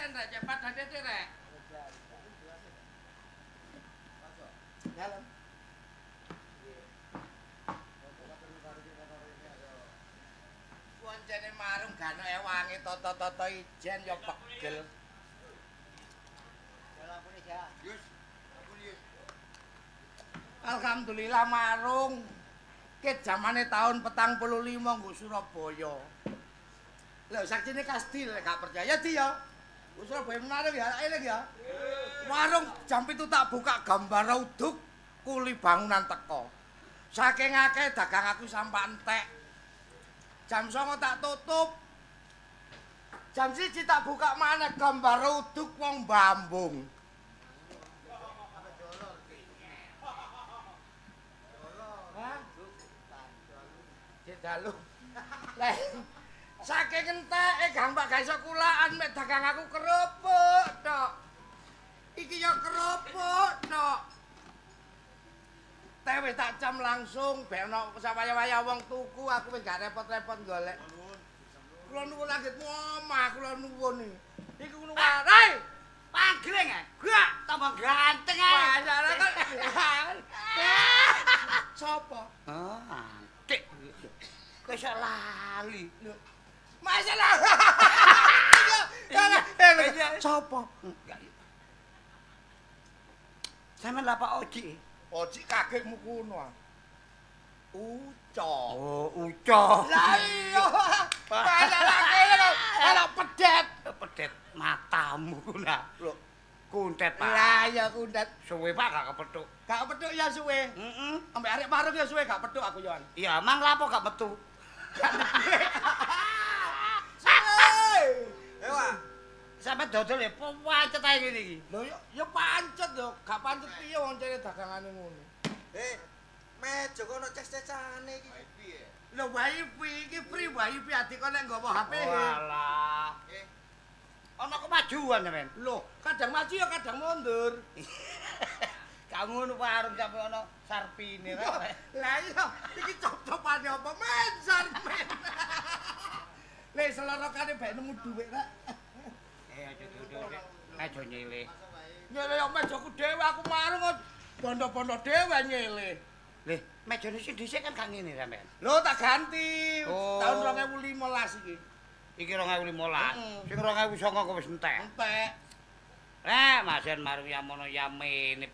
Leren rek cek padha titik rek. Dalem. Kuncene marung gak ono ewange toto-toto ijen ya pegel. Alhamdulillah marung. Ket zamane tahun 45 nggo Surabaya. Lho saksine Kastil gak percaya di ya. Surabaya menarik ya, eling ya. Warung jam 7 tak buka gambar uduk kuli bangunan teko. Saking akeh dagang aku sampak entek. Jam 9 tak tutup. Jam 1 tak buka maneh gambar uduk wong Bambung. Hah? Cek dalu. Lah saking enteke gang Pak gak iso kulaan mek dagang aku kerupuk tok. Iki ya kerupuk tok. Teh wis tak cam langsung ben ono sawaya-waya wong tuku aku wis gak repot-repot golek. Kula nuwun anggitmu omah kula nuwun iki. Iku ngono wae. Panggreng ae. Gak tambah ganteng ae. Wah, sapa? Oh, antik. Kowe iso lali. Lho. Masalah. Sapa? Sampeyan lha Pak Oji. Oji kagetmu kuno. Uco. Oh, uco. Lah iya. Masalah kene lho pedet. Pedet matamu lah. Lho, kuntet Pak. Lah iya kuntet. Suwe Pak gak kepethuk. Gak kepethuk ya suwe. Heeh. Ambek arek marung ya suwe gak pethuk aku yoan. Iya, mang lapo gak metu? Eh, Pak. Sampe dodol ya pancet ae ngene iki. Lho ya pancet yo, gak pancet piye wong cene dagangane ngono. Eh, meja kok ono ces-cecane iki. Piye? Lho wifi iki free wifi adik kok nek nggawa HP. Walah. Ono kemajuan sampean. Lho, kadang maju ya kadang mundur. Gak ngono warung sampe ono sarpine rek. Lah iya, iki cop-copane apa men sarpen. Le selorokane bae nemu dhuwit rek. Eh aja duduk. Aja nyilih. Nyilih yo mejaku dhewe aku marung kok bondo-bondo dhewe nyilih. Lih, mejane sing dhisik kan gak ngene sampean. Lho tak ganti oh. Tahun 2015 iki. Iki 2015. Sing 2009 kok wis entek. Entek. Rek, Masen marung yamono yamene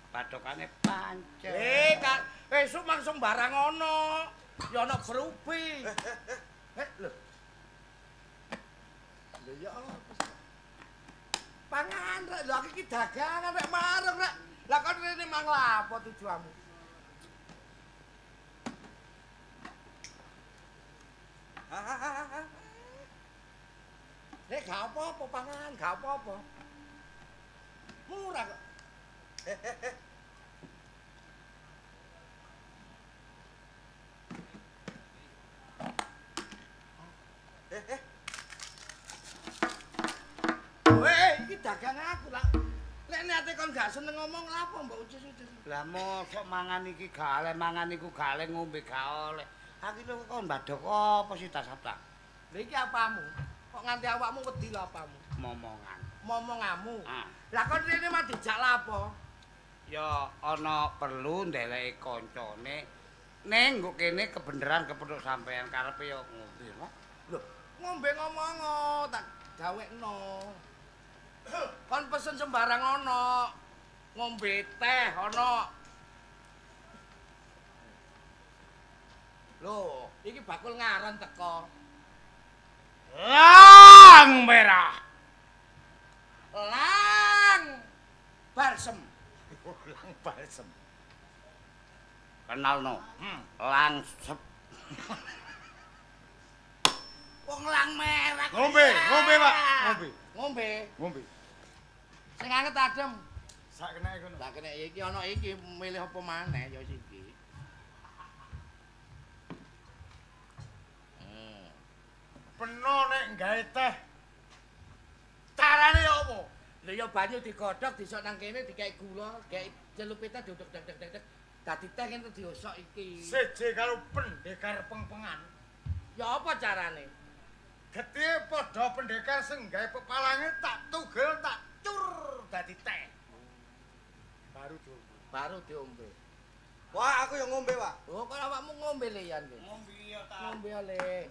padokane pancet. Eh, Kak, esuk langsung barang ono. Ya ono berubi. Eh, lho. Lho ya apa sih? Pangan rek, lho aku iki dagangan rek marung rek. Lah kon rene mang lapo tujuanmu? Nek gak apa-apa pangan, gak apa-apa. Murah kok. Weh, iki dagang aku lah. Nek niate kon gak seneng ngomong lha apa mbok ucus-ucus. Lah mosok mangan iki gak oleh, mangan iku gak oleh, ngombe gak oleh. Aku lho kon mbadok apa sih ta sabta? Lha iki apamu? Kok nganti awakmu wedi lho apamu? Momongan. Momonganmu. Ah. Lah kon rene mah dijak lha apa? Ya ana perlu ndeleki kancane. Ning nggo kene kebeneran kepethuk sampean karepe ya ngombe lho. Lho, ngombe ngomong tak gawekno. Kon pesen sembarang ana. Ngombe teh ana. Lho, iki bakul ngaran teko. Lang merah. Lang balsem. Lang balsem. Kenalno. Langsep. Wong lang merah. Ngombe, ngombe, Pak. Ngombe. Ngombe. Ngombe. Sing anget adem. Sak kenake kono. Sak kenake iki ana iki milih apa maneh ya iki. Peno nek gawe teh. Carane ya apa? Lha ya banyu digodhog disok nang kene dikek gula, dikek celup teh duduk dek dek dek. Dadi teh kene diosok iki. Seje karo pendekar pengpengan. Ya apa carane? Getih padha pendekar sing gawe pepalange tak tuh Baru diombe. Wah, aku yang ngombe, Pak. Oh, kok awakmu ngombe le Yan? Ngombe ya ta. Ngombe le.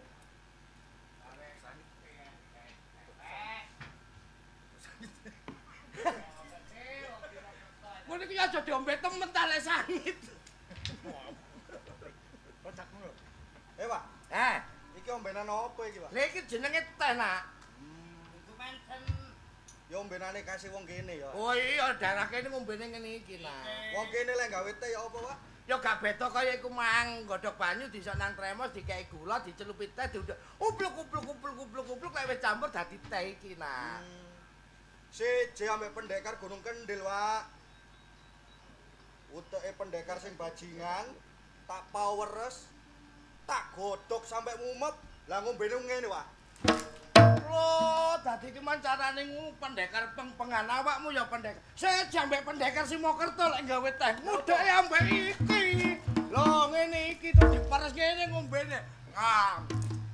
Ngono iki aja diombe temen ta lek sangit. Eh, Pak. Eh, iki ombenan apa iki, Pak? Lha iki jenenge teh, Nak. Ya ombenane kasih wong kene ya. Oh iya, daerah kene ngombene ngene iki, Nak. Wong kene lek gawe teh ya apa, Pak? Ya gak beda kaya iku mang, godhog banyu disok nang tremos dikeki gula, dicelupi teh diunduk. Upluk upluk upluk upluk upluk lek wis campur dadi teh iki, Nak. Siji ambek pendekar Gunung Kendil, Pak. Uteke pendekar sing bajingan, tak poweres, tak godhog sampe mumet, lah ngombene ngene, Pak. Lho, dadi iki man carane pendekar peng-pengan awakmu ya pendekar. Siji ambek pendekar Simokerto lek gawe teh, mudheke ambek iki. Lho, ngene iki terus diperes ngene ngombene. Ngam.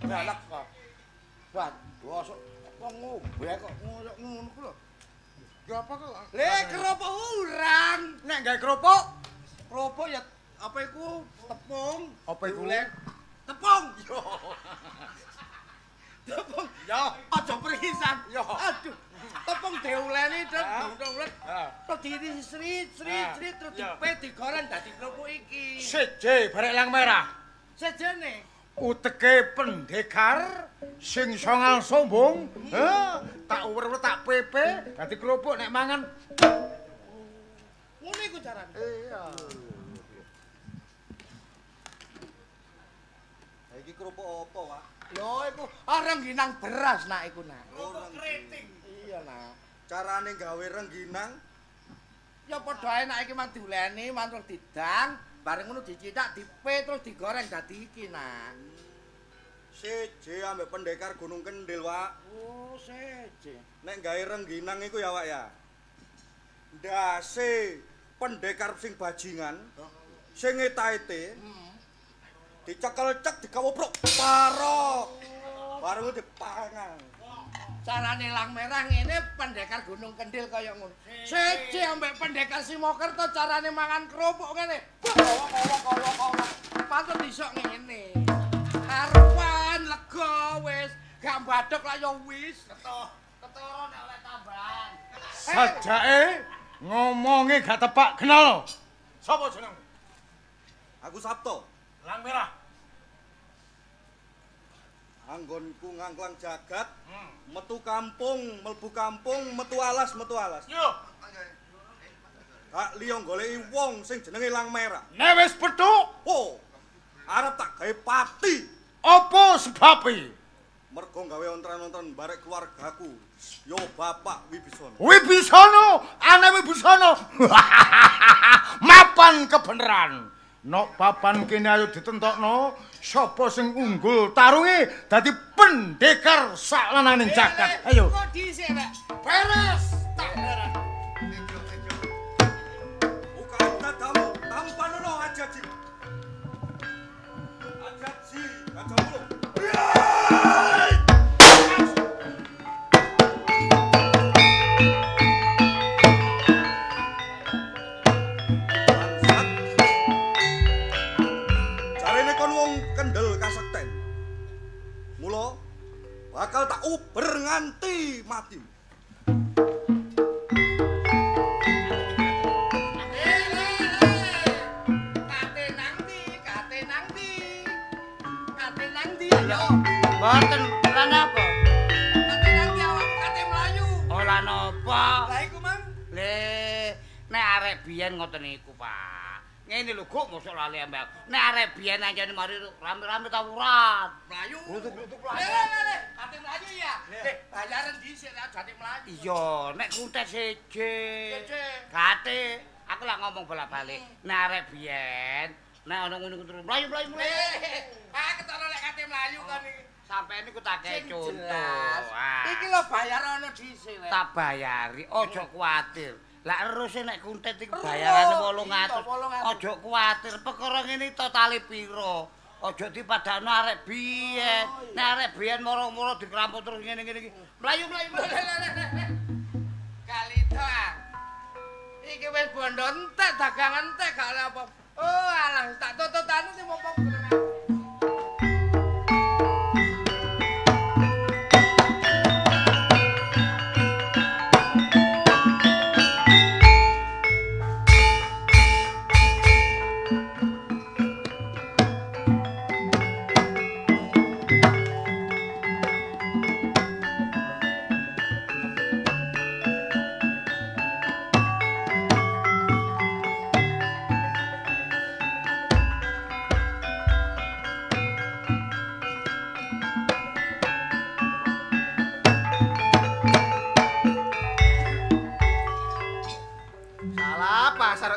Balek kok. Ban, bosok wong ngombe kok ngono ku lho. Ya apa kok? Le kerupuk urang. Nek gawe kerupuk, kerupuk ya apa iku tepung. Apa iku? Tepung. Yo. Tepung. Ya, aja perisan. Yo. Aduh. Tepung diuleni terus diulek. Terus dirisrit-rit terus dipet digoreng dadi kerupuk iki. Siji barek Lang Merah. Sejene. Uteke pendekar sing songal sombong, tak uwer-uwer tak pepe dadi kerupuk nek mangan. Ngono iku carane. Iya. Ha iki kerupuk apa, Pak? Lho iku rengginang beras nak iku, Nak. Kerupuk keriting. Iya, Nak. Carane gawe rengginang ya padha ae nak iki mang diuleni, mang terus didang, bareng ngono dicithak, dipe terus digoreng dadi iki, Nak. Siji ambek pendekar Gunung Kendil, Pak. Oh, siji. Nek gawe rengginang iku ya, Pak ya. Ndase pendekar sing bajingan, sing ngetaete, dicekel cek digawoprok parok. Bareng dipangan. Carane Lang Merah ngene pendekar Gunung Kendil kaya ngono. Siji ambek pendekar Simokerto carane mangan kerupuk ngene. Kowok-kowok-kowok. Patut isok ngene. Karuan lega wis, gak mbadhok lah ya wis. Ketara nek oleh tambahan. Sajake ngomonge gak tepak kenal. Sapa jenengmu? Aku Sabto. Lang Merah. Anggonku ngangklang jagat, metu kampung, mlebu kampung, metu alas, metu alas. Yo. Gak liya goleki wong sing jenenge Lang Merah. Nek wis petuk, oh, arep tak gawe pati. Apa sebabe? Mergo gawe ontran-ontran barek keluargaku. Yo Bapak Wibisono. Wibisono, ane Wibisono. Mapan kebenaran. Nok papan kene ayo ditentokno sapa sing unggul tarunge dadi pendekar sak lananging jagat. Ayo. Kok dhisik, Rek? Beres. Tak beres. Buka dadamu, tampanono ajaji. Ajaji, ajamu. Mula bakal tak uber nganti mati. Kate nang ndi? Kate nang ndi? Kate nang ndi ayo? Mboten, ora napa. Kate nang ndi awakmu kate mlayu? Ora napa. Lah iku mang. Le, nek arek biyen ngoten niku, Pak. Ngene lho, Guk, mosok lali ambek aku. Nek arek biyen anjane mari rame-rame tawuran. Mlayu. Klutuk-klutuk mlayu. Le, le, le, kate mlayu ya. Bayaran dhisik nek jate mlayu. Iya, nek kuntet siji. Gate, aku lak ngomong bolak-balik. Nek arek biyen, nek ana ngono kuwi terus mlayu mlayu mlayu. Ah, ketara lek kate mlayu kon iki. Sampeyan niku tak kei contoh. Iki lho bayar ana dhisik. Tak bayari, aja kuwatir. Lah erose nek kuntet iku bayarane 800. Aja kuwatir, perkara ngene totale pira. Aja dipadakno arek biyen. Nek arek biyen moro-moro dikrampuk terus ngene-ngene iki. Mlayu-mlayu. Kalita. Iki wis bondo entek Dagangan entek gak oleh apa. Oh alah tak tututane sing apa gelem.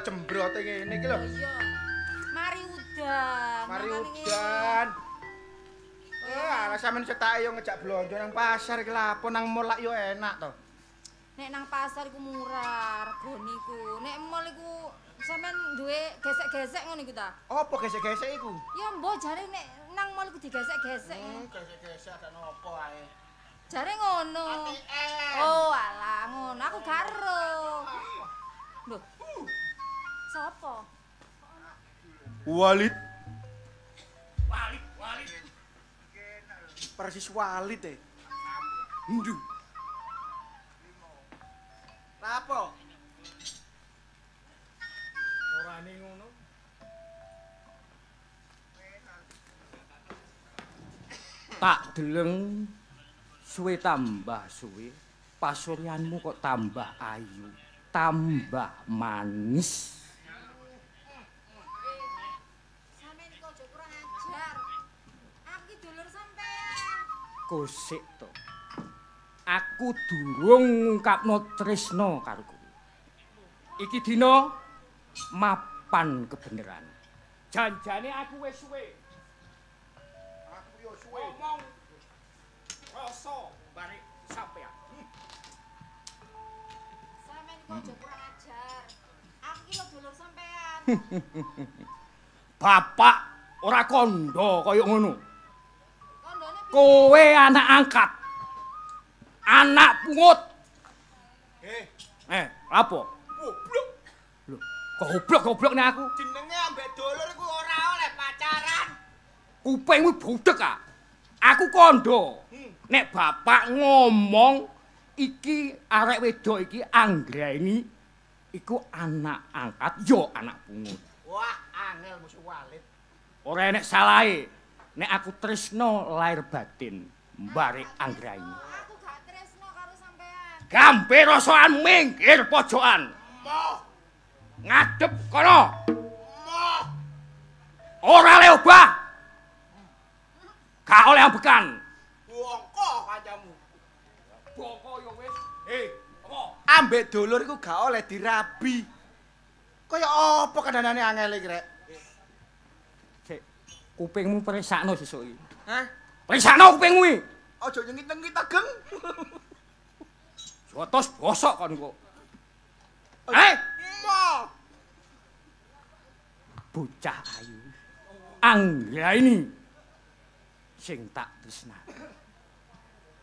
Jembrote ngene iki lho. Iya. Mari udan. Mari udan. Ala sampean cetake yo ngejak blonjo nang pasar iki lapo nang mall lak yo enak to. Nek nang pasar iku murah regane iku. Nek mall iku sampean duwe gesek-gesek ngono iku ta? Apa gesek-gesek iku? Ya mbok jare nek nang mall iku digesek-gesek. Gesek-gesek ada nopo ae. Jare ngono. ATM. Oh alah ngono aku gak ero. Lho. Sopo? Walid. Walid, Walid. Persis Walid e. Ndu. Lapo? Orane ngono. Tak deleng suwe tambah suwe, pasuryanmu kok tambah ayu, tambah manis. Kosik to. Aku durung ngungkapno tresna karo kowe. Iki dina mapan kebenaran. Janjane aku wis suwe. Aku yo suwe. Ngomong rasa barek sampean. Sampeyan kok aja kurang ajar. Aku ki lho dulur sampean. Bapak ora kandha kaya ngono. Kowe anak angkat. Anak pungut. Apa? Goblok. Lho, goblok-goblok nek aku. Jenenge ambek dulur iku ora oleh pacaran. Kupingmu budhek ah. Aku kandha. Nek bapak ngomong iki arek wedok iki Anggraini iku anak angkat ya anak pungut. Wah, angel musuh Walid. Ora enek salahe. Nek aku tresna lahir batin mbarek Anggraini. Aku gak tresna karo sampean. Gambe rasoan minggir pojokan. Moh. Ngadep kono. Moh. Ora le obah. Gak oleh ambekan. Bongko kancamu. Bongko ya wis. Apa? Ambek dulur iku gak oleh dirabi. Kaya apa kandhanane angel iki rek? Kupingmu presakno sesuk iki. Hah? Presakno kupingmu iki. Aja nyengit-nyengit ageng. Jotos bosok kon kok. Moh. Bocah ayu. Anggraini sing tak tresnani.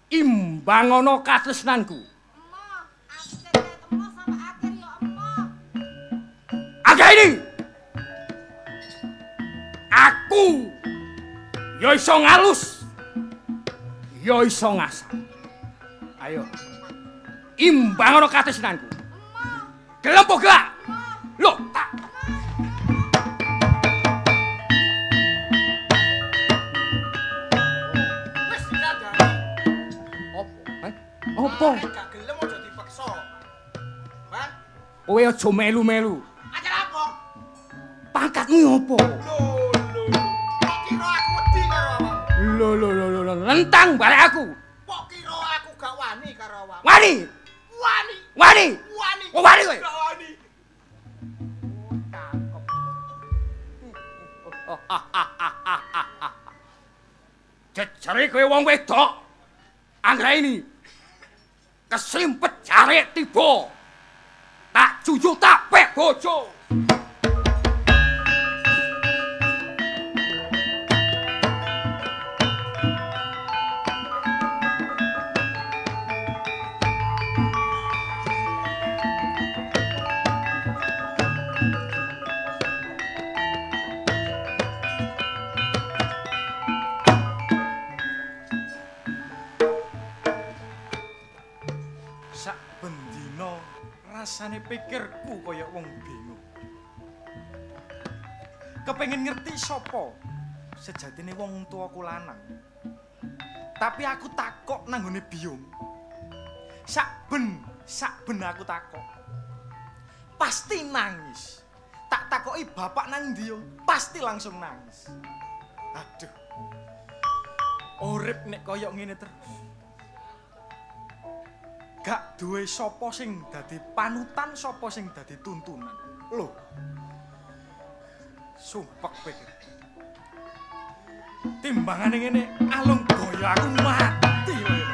Imbang ana katresnanku. Emoh, aku keket emoh sampe akhir ya emoh. Anggraini. Aku ya iso ngalus, ya iso ngasar. Ayo, imbang ana katresnanku. Gelem apa gak? Lho, tak. Wis dikandani. Apa? Apa? Gak gelem aja dipaksa. Hah? Kowe aja melu-melu. Ajar apa? Pangkatmu apa? Lho. Lho lho lho lho nentang barek aku. Kok kira aku gak wani karo awakmu? Wani. Wani. Wani. Wani. Oh, wani kowe. Gak wani. Cakep. Jejere kowe wong wedok. Anggraini. Kesrimpet jarik tiba. Tak junjung tak pek bojo. Saben dina rasane pikirku kaya wong bingung. Kepengin ngerti sapa sejatine wong tuaku lanang. Tapi aku takok nang nggone biyung. Sakben aku takok, pasti nangis. Tak takoki bapak nang ndi yo, pasti langsung nangis. Aduh. Urip nek kaya ngene terus. Gak duwe sapa sing dadi panutan, sapa sing dadi tuntunan. Lho. Sumpek pikir. Timbangane ngene alung goyo aku mati wae.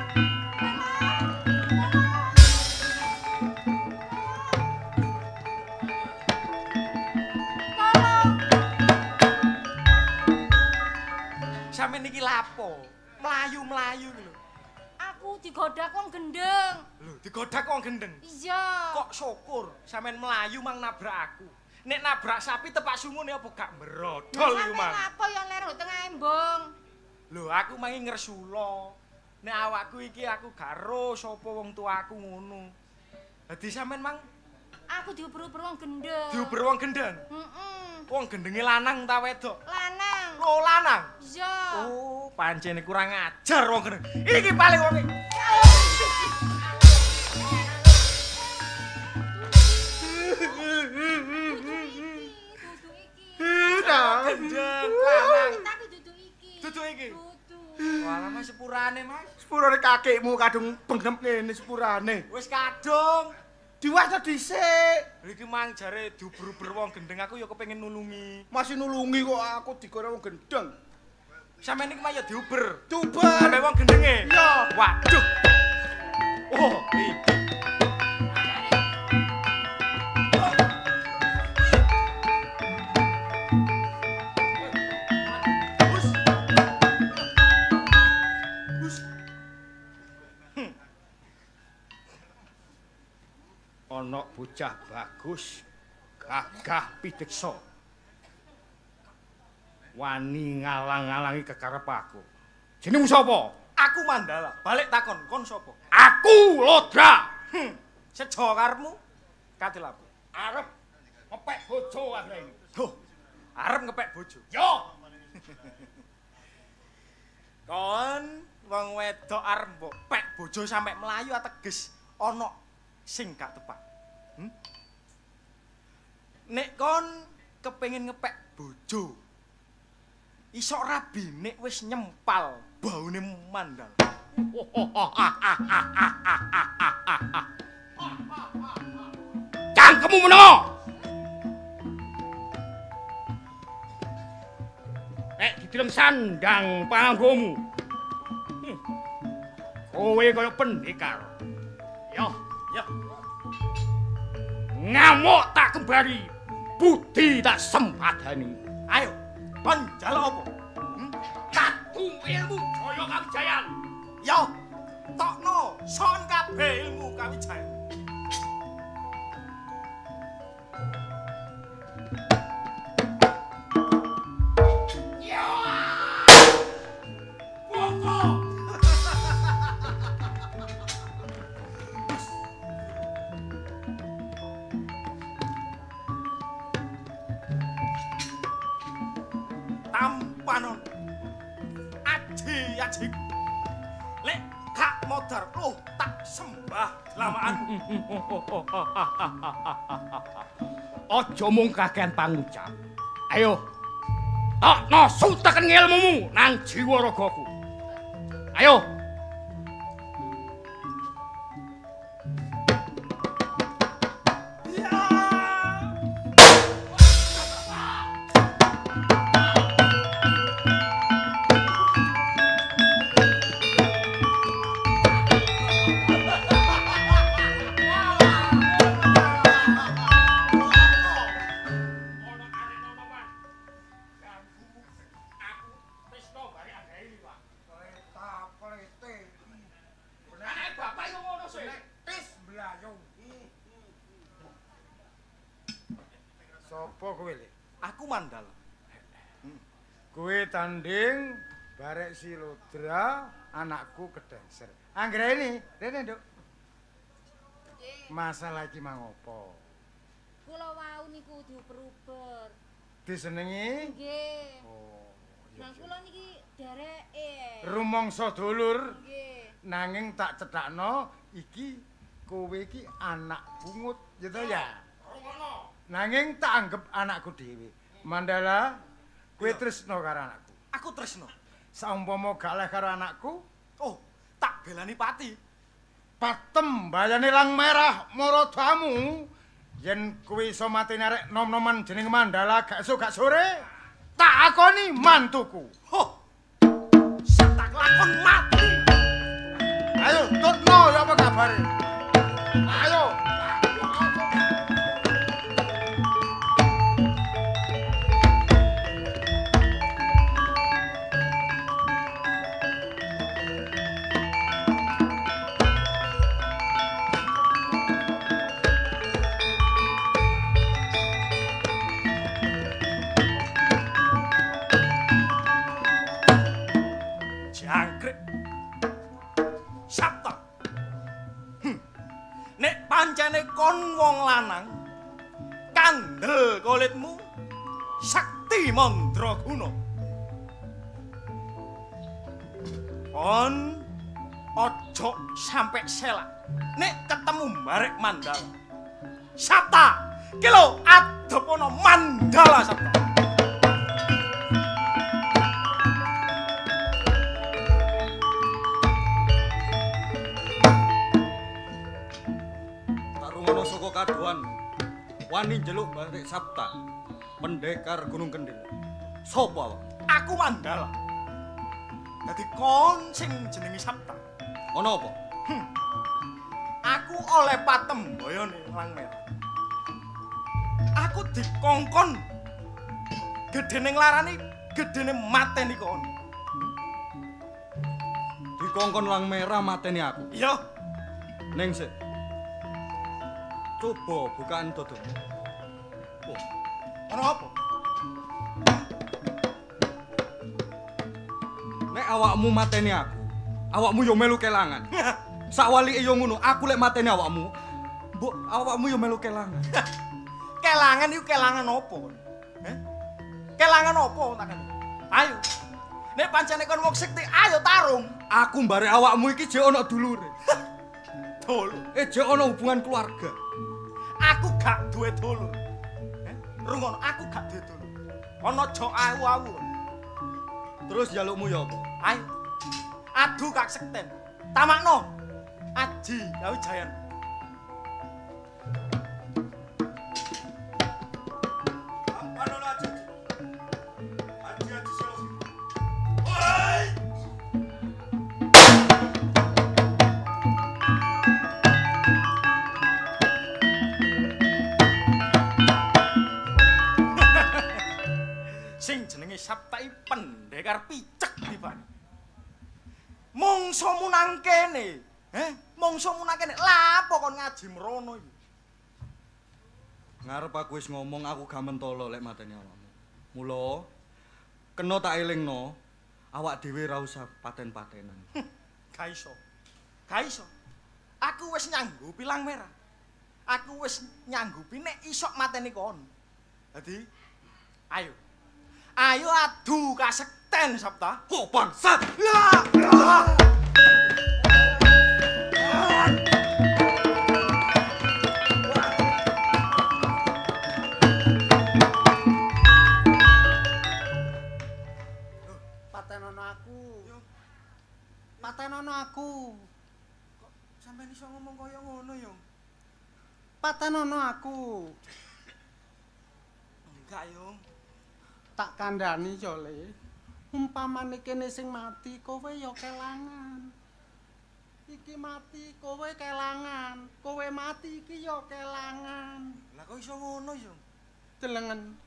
Sampe niki lapo? Mlayu-mlayu lho. Aku digodak wong gendeng. Lho, digodak wong gendeng? Iya. Kok syukur sampean mlayu mang nabrak aku. Nek nabrak sapi tepak sungune apa gak mbrodol iku mang. Sampeyan apa ya ler tengah embong. Lho, aku mangi ngresula. Nek awakku iki aku gak ero sapa wong tuaku ngono. Dadi sampean mang aku diuber-uber wong gendeng. Diuber wong gendeng? Heeh. Wong gendenge lanang ta wedok? Lanang. Lho, lanang? Iya. Oh, pancene kurang ajar wong gendeng. Iki paling wong iki. Gendeng lanang. Tapi dudu iki. Dudu iki. Dudu. Walah Mas sepurane, Mas. Sepurane kakekmu kadung bengem ngene sepurane. Wis kadung. Diwaca dhisik. Lha iki mang jare diuber-uber wong gendeng aku ya kepengin nulungi. Masih nulungi kok aku digoreng wong gendeng. Sampeyan iki mah ya diuber. Diuber. Sampe wong gendenge. Iya. Waduh. Oh, iki. Ana bocah bagus, gagah pideksa. Wani ngalang-alangi kekarep aku. Jenengmu sapa? Aku Mandala. Balik takon, kon sapa? Aku Lodra. Sejo karepmu? Katil aku. Arep ngepek bojo akhire. Duh. Arep ngepek bojo. Yo. Kon wong wedok arep mbok pek bojo sampe mlayu ateges ana sing gak tepat. Nek kon kepengin ngepek bojo, iso rabi nek wis nyempal baune Mandala. Cangkemmu menengo. Nek dideleng sandang panggomu. Kowe kaya pendekar. Yo. Ya. Ngamuk tak kembali, budi tak sempadani. Ayo, kon njaluk apa? Kadung ilmu jaya kawijayan. Yo, tokno son kabeh ilmu kawijayan. Tampanon aji aji lek gak modar loh tak sembah lamaan. Aja mung kakean pangucap. Ayo tokno suteken ilmumu nang jiwa ragaku. Ayo. Sopo kowe, Le? Aku Mandala. Kowe tanding barek si Lodra, anakku kedanser. Anggreni, rene, Nduk. Nggih. Masalah iki mang apa? Kula wau niku diuber-uber. Disenengi? Nggih. Oh, iya. Lah kula niki dereke. Rumangsa dulur. Nggih. Nanging tak cethakno iki kowe iki anak pungut, ya to ya? Rungono. Nanging tak anggep anakku dhewe. Mandala, kowe tresno karo anakku. Aku tresno. Saumpama gak leh karo anakku, oh, tak belani pati. Patem bayane Lang Merah maradamu. Yen kowe iso mateni arek nom-noman jeneng Mandala gak esuk gak sore, tak akoni mantuku. Ho. Tak lakon mati. Ayo tutno ya apa kabare? Ayo. Pancene kon wong lanang kandel kulitmu sakti mandraguna. Kon ojo sampe selak nek ketemu barek Mandala. Sabta, ki lho adepono Mandala Sabta. Saka kadohan wani njeluk barek Sabta pendekar Gunung Kendil. Sopo awak? Aku Mandala. Dadi kon sing jenenge Sabta. Ana apa? Aku oleh patembayane Lang Merah. Aku dikongkon gedene nglarani, gedene mateni kon. Dikongkon Lang Merah mateni aku. Iya. Ning sik. Coba bukaan dodomu. Oh, ana apa? Nek awakmu mateni aku, awakmu yo melu kelangan. Sakwalike yo ngono, aku lek mateni awakmu, mbok awakmu yo melu kelangan. Kelangan iku kelangan apa? Heh? Kelangan apa takane? Ayo. Nek pancene kon wong sekti, ayo tarung. Aku mbarek awakmu iki jek ana dulure. Dulur. Jek ana hubungan keluarga. Aku gak duwe dulur. Rungono, aku gak duwe dulur. Ana aja awu-awu. Terus njalukmu ya apa? Ayo. Adu kasekten. Tamakno. Aji Kawijayan. Sing jenenge Sabta iki pendekar picek tibane. Mungsuhmu nang kene, heh? Mungsuhmu nang kene. Lha apa kon ngaji mrono iki? Ngarep aku wis ngomong aku gak mentolo lek mateni awakmu. Mula kena tak elingno, awak dhewe ra usah paten-patenan. Gak iso. Gak iso. Aku wis nyanggupi Lang Merah. Aku wis nyanggupi nek isok mateni kon. Dadi ayo. Ayo adu kasekten Sabta. Kok bangsat. Patenono aku. Patenono aku. Kok sampeyan iso ngomong kaya ngono, Yung? Patenono aku. Enggak, Yung. Tak kandhani yo, Le. Umpamane kene sing mati, kowe yo kelangan. Iki mati, kowe kelangan. Kowe mati iki yo kelangan. Lah kok iso ngono, Yung? Delengen.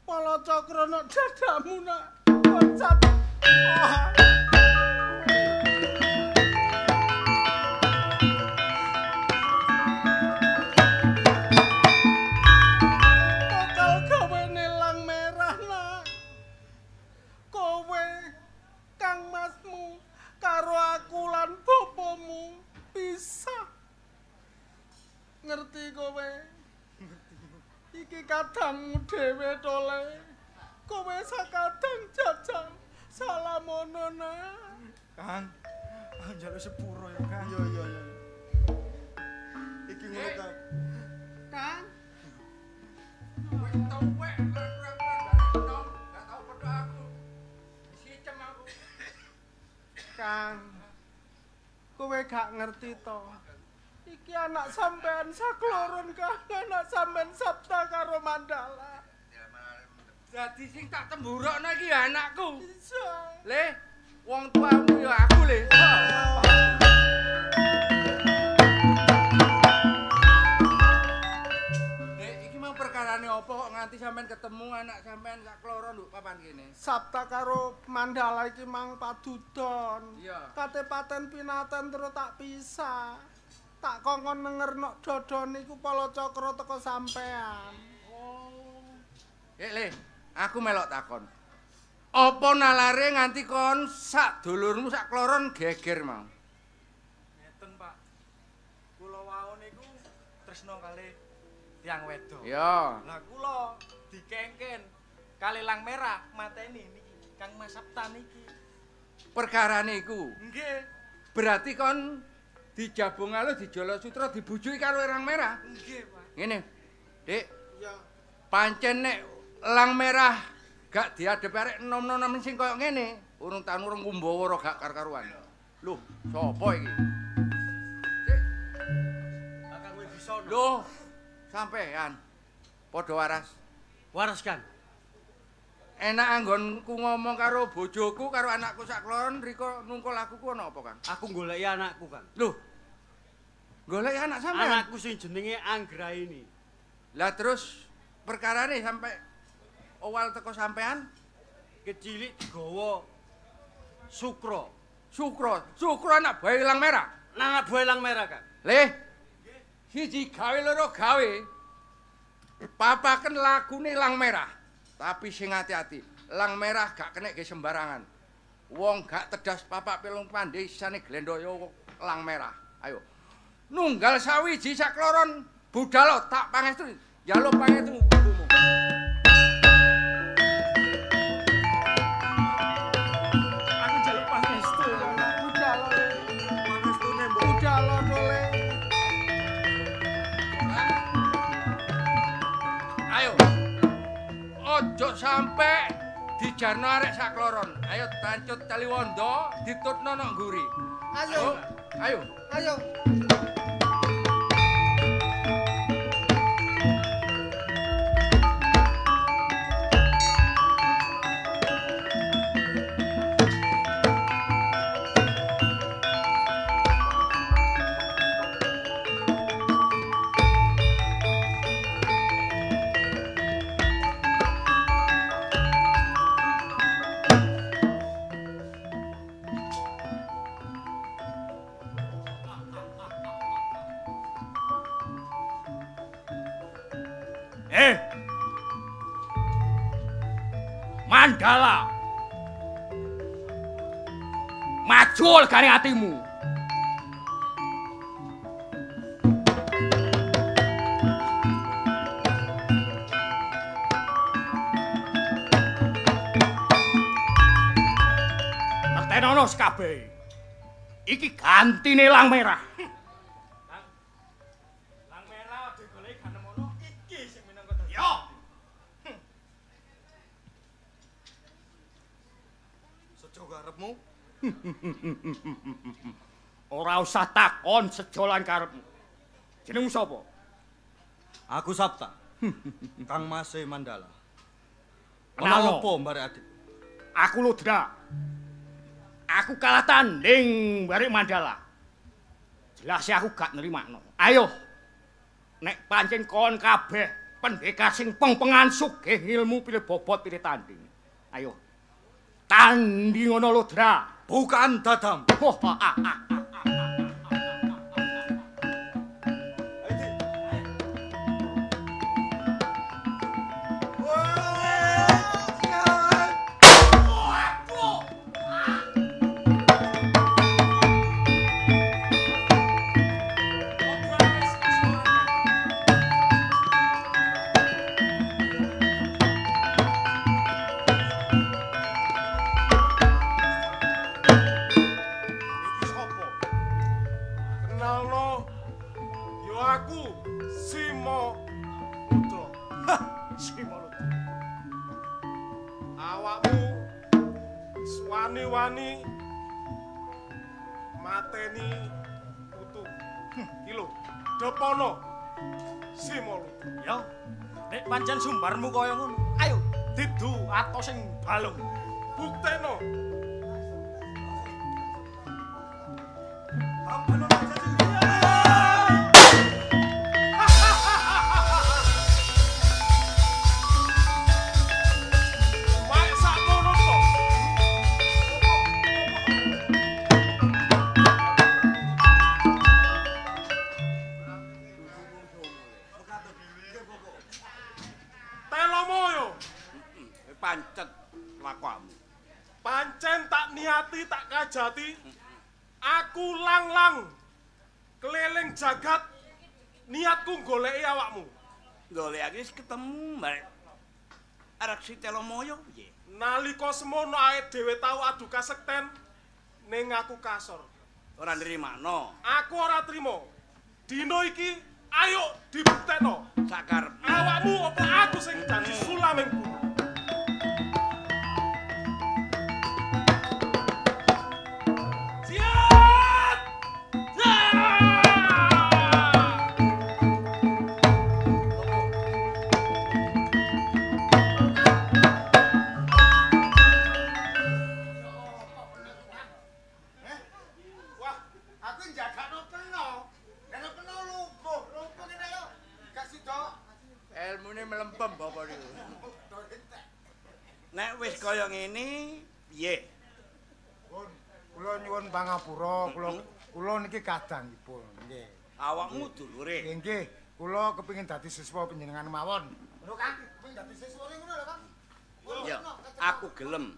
Pala cakra nak dadamu nak. Loncat. Bakal gawene Lang Merah nak. Kowe kang masmu karo aku lan bapamu pisah. Ngerti kowe? Iki kadangmu dhewe to, Le. Kowe sakadang jajal salamono nak. Kang, aku njaluk sepuro ya, Kang. Iya, iya, iya. Iki ngono, Kang. Kang. Kowe tuwek kurang-kurang barek gak tau petuk aku. Sicem aku. Kang. Kowe gak ngerti to. Iki anak sampean sakloron, Kang. Anak sampean Sabta karo Mandala. Dadi sing tak temburokno iki ya anakku. Iya. Le, wong tuamu ya aku, Le. Dek, iki mau perkarane apa kok nganti sampean ketemu anak sampean sak kloron nduk papan kene? Sabta karo Mandala iki mang padudon. Iya. Kate paten pinaten terus tak pisah. Tak kongkon nengerno dodone iku Palacakra teko sampean. Oh. Le, aku melok takon. Apa nalare nganti kon sak dulurmu sak kloron geger mau? Ngeten, Pak. Kula wau niku tresna kali tiyang wedok. Iya. Lah kula dikengken kali Lang Merah mateni niki Kang Mas Sabta niki. Perkarane iku. Nggih. Berarti kon dijabung alus dijolo sutra dibujuki karo Lang Merah. Nggih, Pak. Ngene. Dik. Iya. Pancen nek Lang Merah gak diadep arek nom-nom sing koyo ngene, urung taun urung kumbawara gak kar-karuan. Loh, sapa iki? Dik. Kakang Wibisono. Loh, sampean padha waras. Waras, Kang. Enak anggonku ngomong karo bojoku karo anakku sak kloron riko nungkul aku ku ana apa, Kang? Aku goleki anakku, Kang. Loh. Goleki anak sampean? Anakku sing jenenge Anggraini. Lah terus perkarane sampe owal teko sampean kecilik digawa Sukra. Sukra, Sukra anak buah Lang Merah. Anak buah Lang Merah, Kang. Le. Siji gawe loro gawe. Papaken lagune Lang Merah. Tapi sing ati-ati, Lang Merah gak kenek ge sembarangan. Wong gak tedas papak pilung pandhe isane glendoyo Lang Merah. Ayo. Nunggal sawiji sakloron budal tak pangestu. Njaluk pangestu ibumu. Aku njaluk pangestu, budal. Pangestune mbok budal to, Le. Ayo. Ojo sampe dijarno arek sakloron. Ayo tancut Taliwondo ditutno nok ngguri. Ayo. Ayo. Ayo. Mandala. Maju legane atimu. Ngertenono sekabehe. Iki gantine Lang Merah. Lang Merah digoleki gak nemono iki sing minangka dadi. Yo. Sejo karepmu? Ora usah takon sejo lan karepmu. Jenengmu sapa? Aku Sabta. Kang Mase Mandala. Kenal Ana apa mbarek adik? Aku Ludra. Aku kalah tanding barek Mandala. Jelas aku gak nerimakno. Ayo. Nek pancen kon kabeh pendekar sing pengpengan sugih ilmu pilih bobot pilih tanding. Ayo. Tanding ngono Ludra. Bukan dadam. Oh, ah, ah. wani mateni putu. Iki lho, Depono Simolu. Ya. Nek pancen sumbarmu kaya ngono, ayo didu atos sing balung. Bukteno. Pancet lakuamu. Pancen tak niati tak kajati. Aku lang-lang keliling jagat niatku goleki awakmu. Golekake wis ketemu barek arek si Telomoyo piye? Nalika semono ae dhewe tau adu kasekten ning aku kasor. Ora nrimakno. Aku ora trimo. Dino iki ayo dibuktekno. Sakarepmu. Awakmu apa aku sing dadi sulaming guru? Nek wis kaya ngene, piye? Kula nyuwun pangapura, kula niki kadangipun, nggih. Awakmu dulure. Nggih, kula kepengin dadi siswa panjenengan mawon. Lho Kang, kepengin dadi siswa ngono lho Kang. Ya, aku gelem.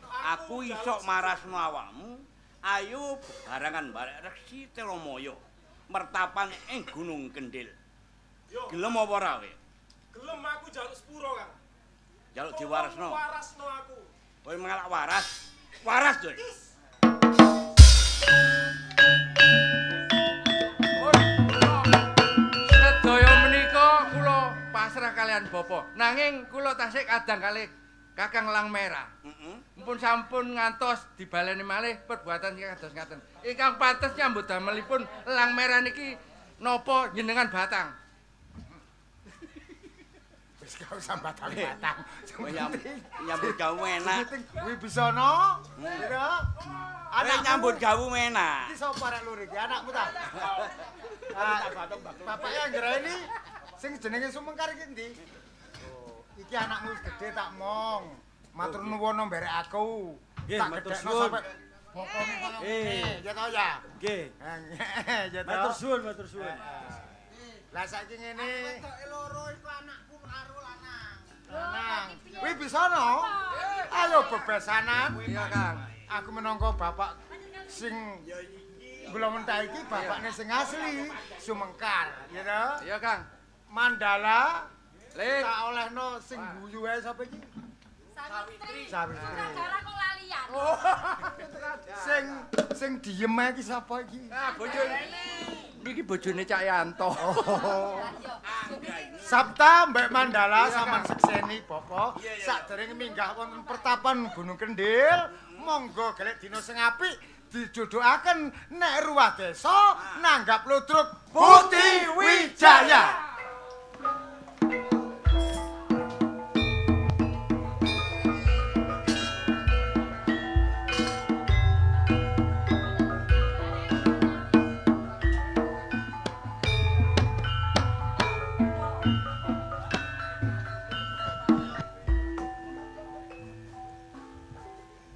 Aku iso marasno awakmu. Ayo barengan barek Resi Telomoyo mertapan ing Gunung Kendil. Gelem apa ora kowe? Gelem aku njaluk sepuro, Kang. Jaluk diwarasno. Warasno aku. Kowe mengalak waras. Waras, Dul. Sedaya menika kula pasrah kalian bapa. Nanging kula tasih kadang kalih Kakang Lang Merah. Mpun sampun ngantos dibaleni malih perbuatan kados ngaten. Ingkang pantes nyambut damelipun Lang Merah niki napa jenengan batang? Wis gak usah batang-batang. Nyambut gawe enak. Kuwi bisa no. Ya. Anak nyambut gawe enak. Iki sapa arek loro iki? Anakmu ta? Bapake Anggraeni sing jenenge Sumengkar iki endi? Oh, iki anakmu wis gedhe tak mong. Matur nuwun mberek aku. Tak gedhekno sampe bokomu kono. Ya to ya? Nggih. Ya to. Matur suwun, matur suwun. Lah saiki ngene. Wedoke loro iku anakku karo lanang. Lanang. Kuwi bisa no? Ayo bebesanan. Iya, Kang. Aku minangka bapak sing gula mentah iki bapakne sing asli Sumengkar, ya to? Iya, Kang. Mandala Lik tak olehno sing guyu ae sapa iki? Sawitri. Sawitri. Sutradara kok lalian. Oh. Sing diem ae iki sapa iki? Ah, bojone. Niki bojone Cak Yanto. Oh. Sabta mbek Mandala sampean sekseni bapa sakderenge minggah wonten pertapan Gunung Kendil, monggo gelek dina sing apik dijodohaken nek ruwah desa nanggap ludruk Putih Wijaya.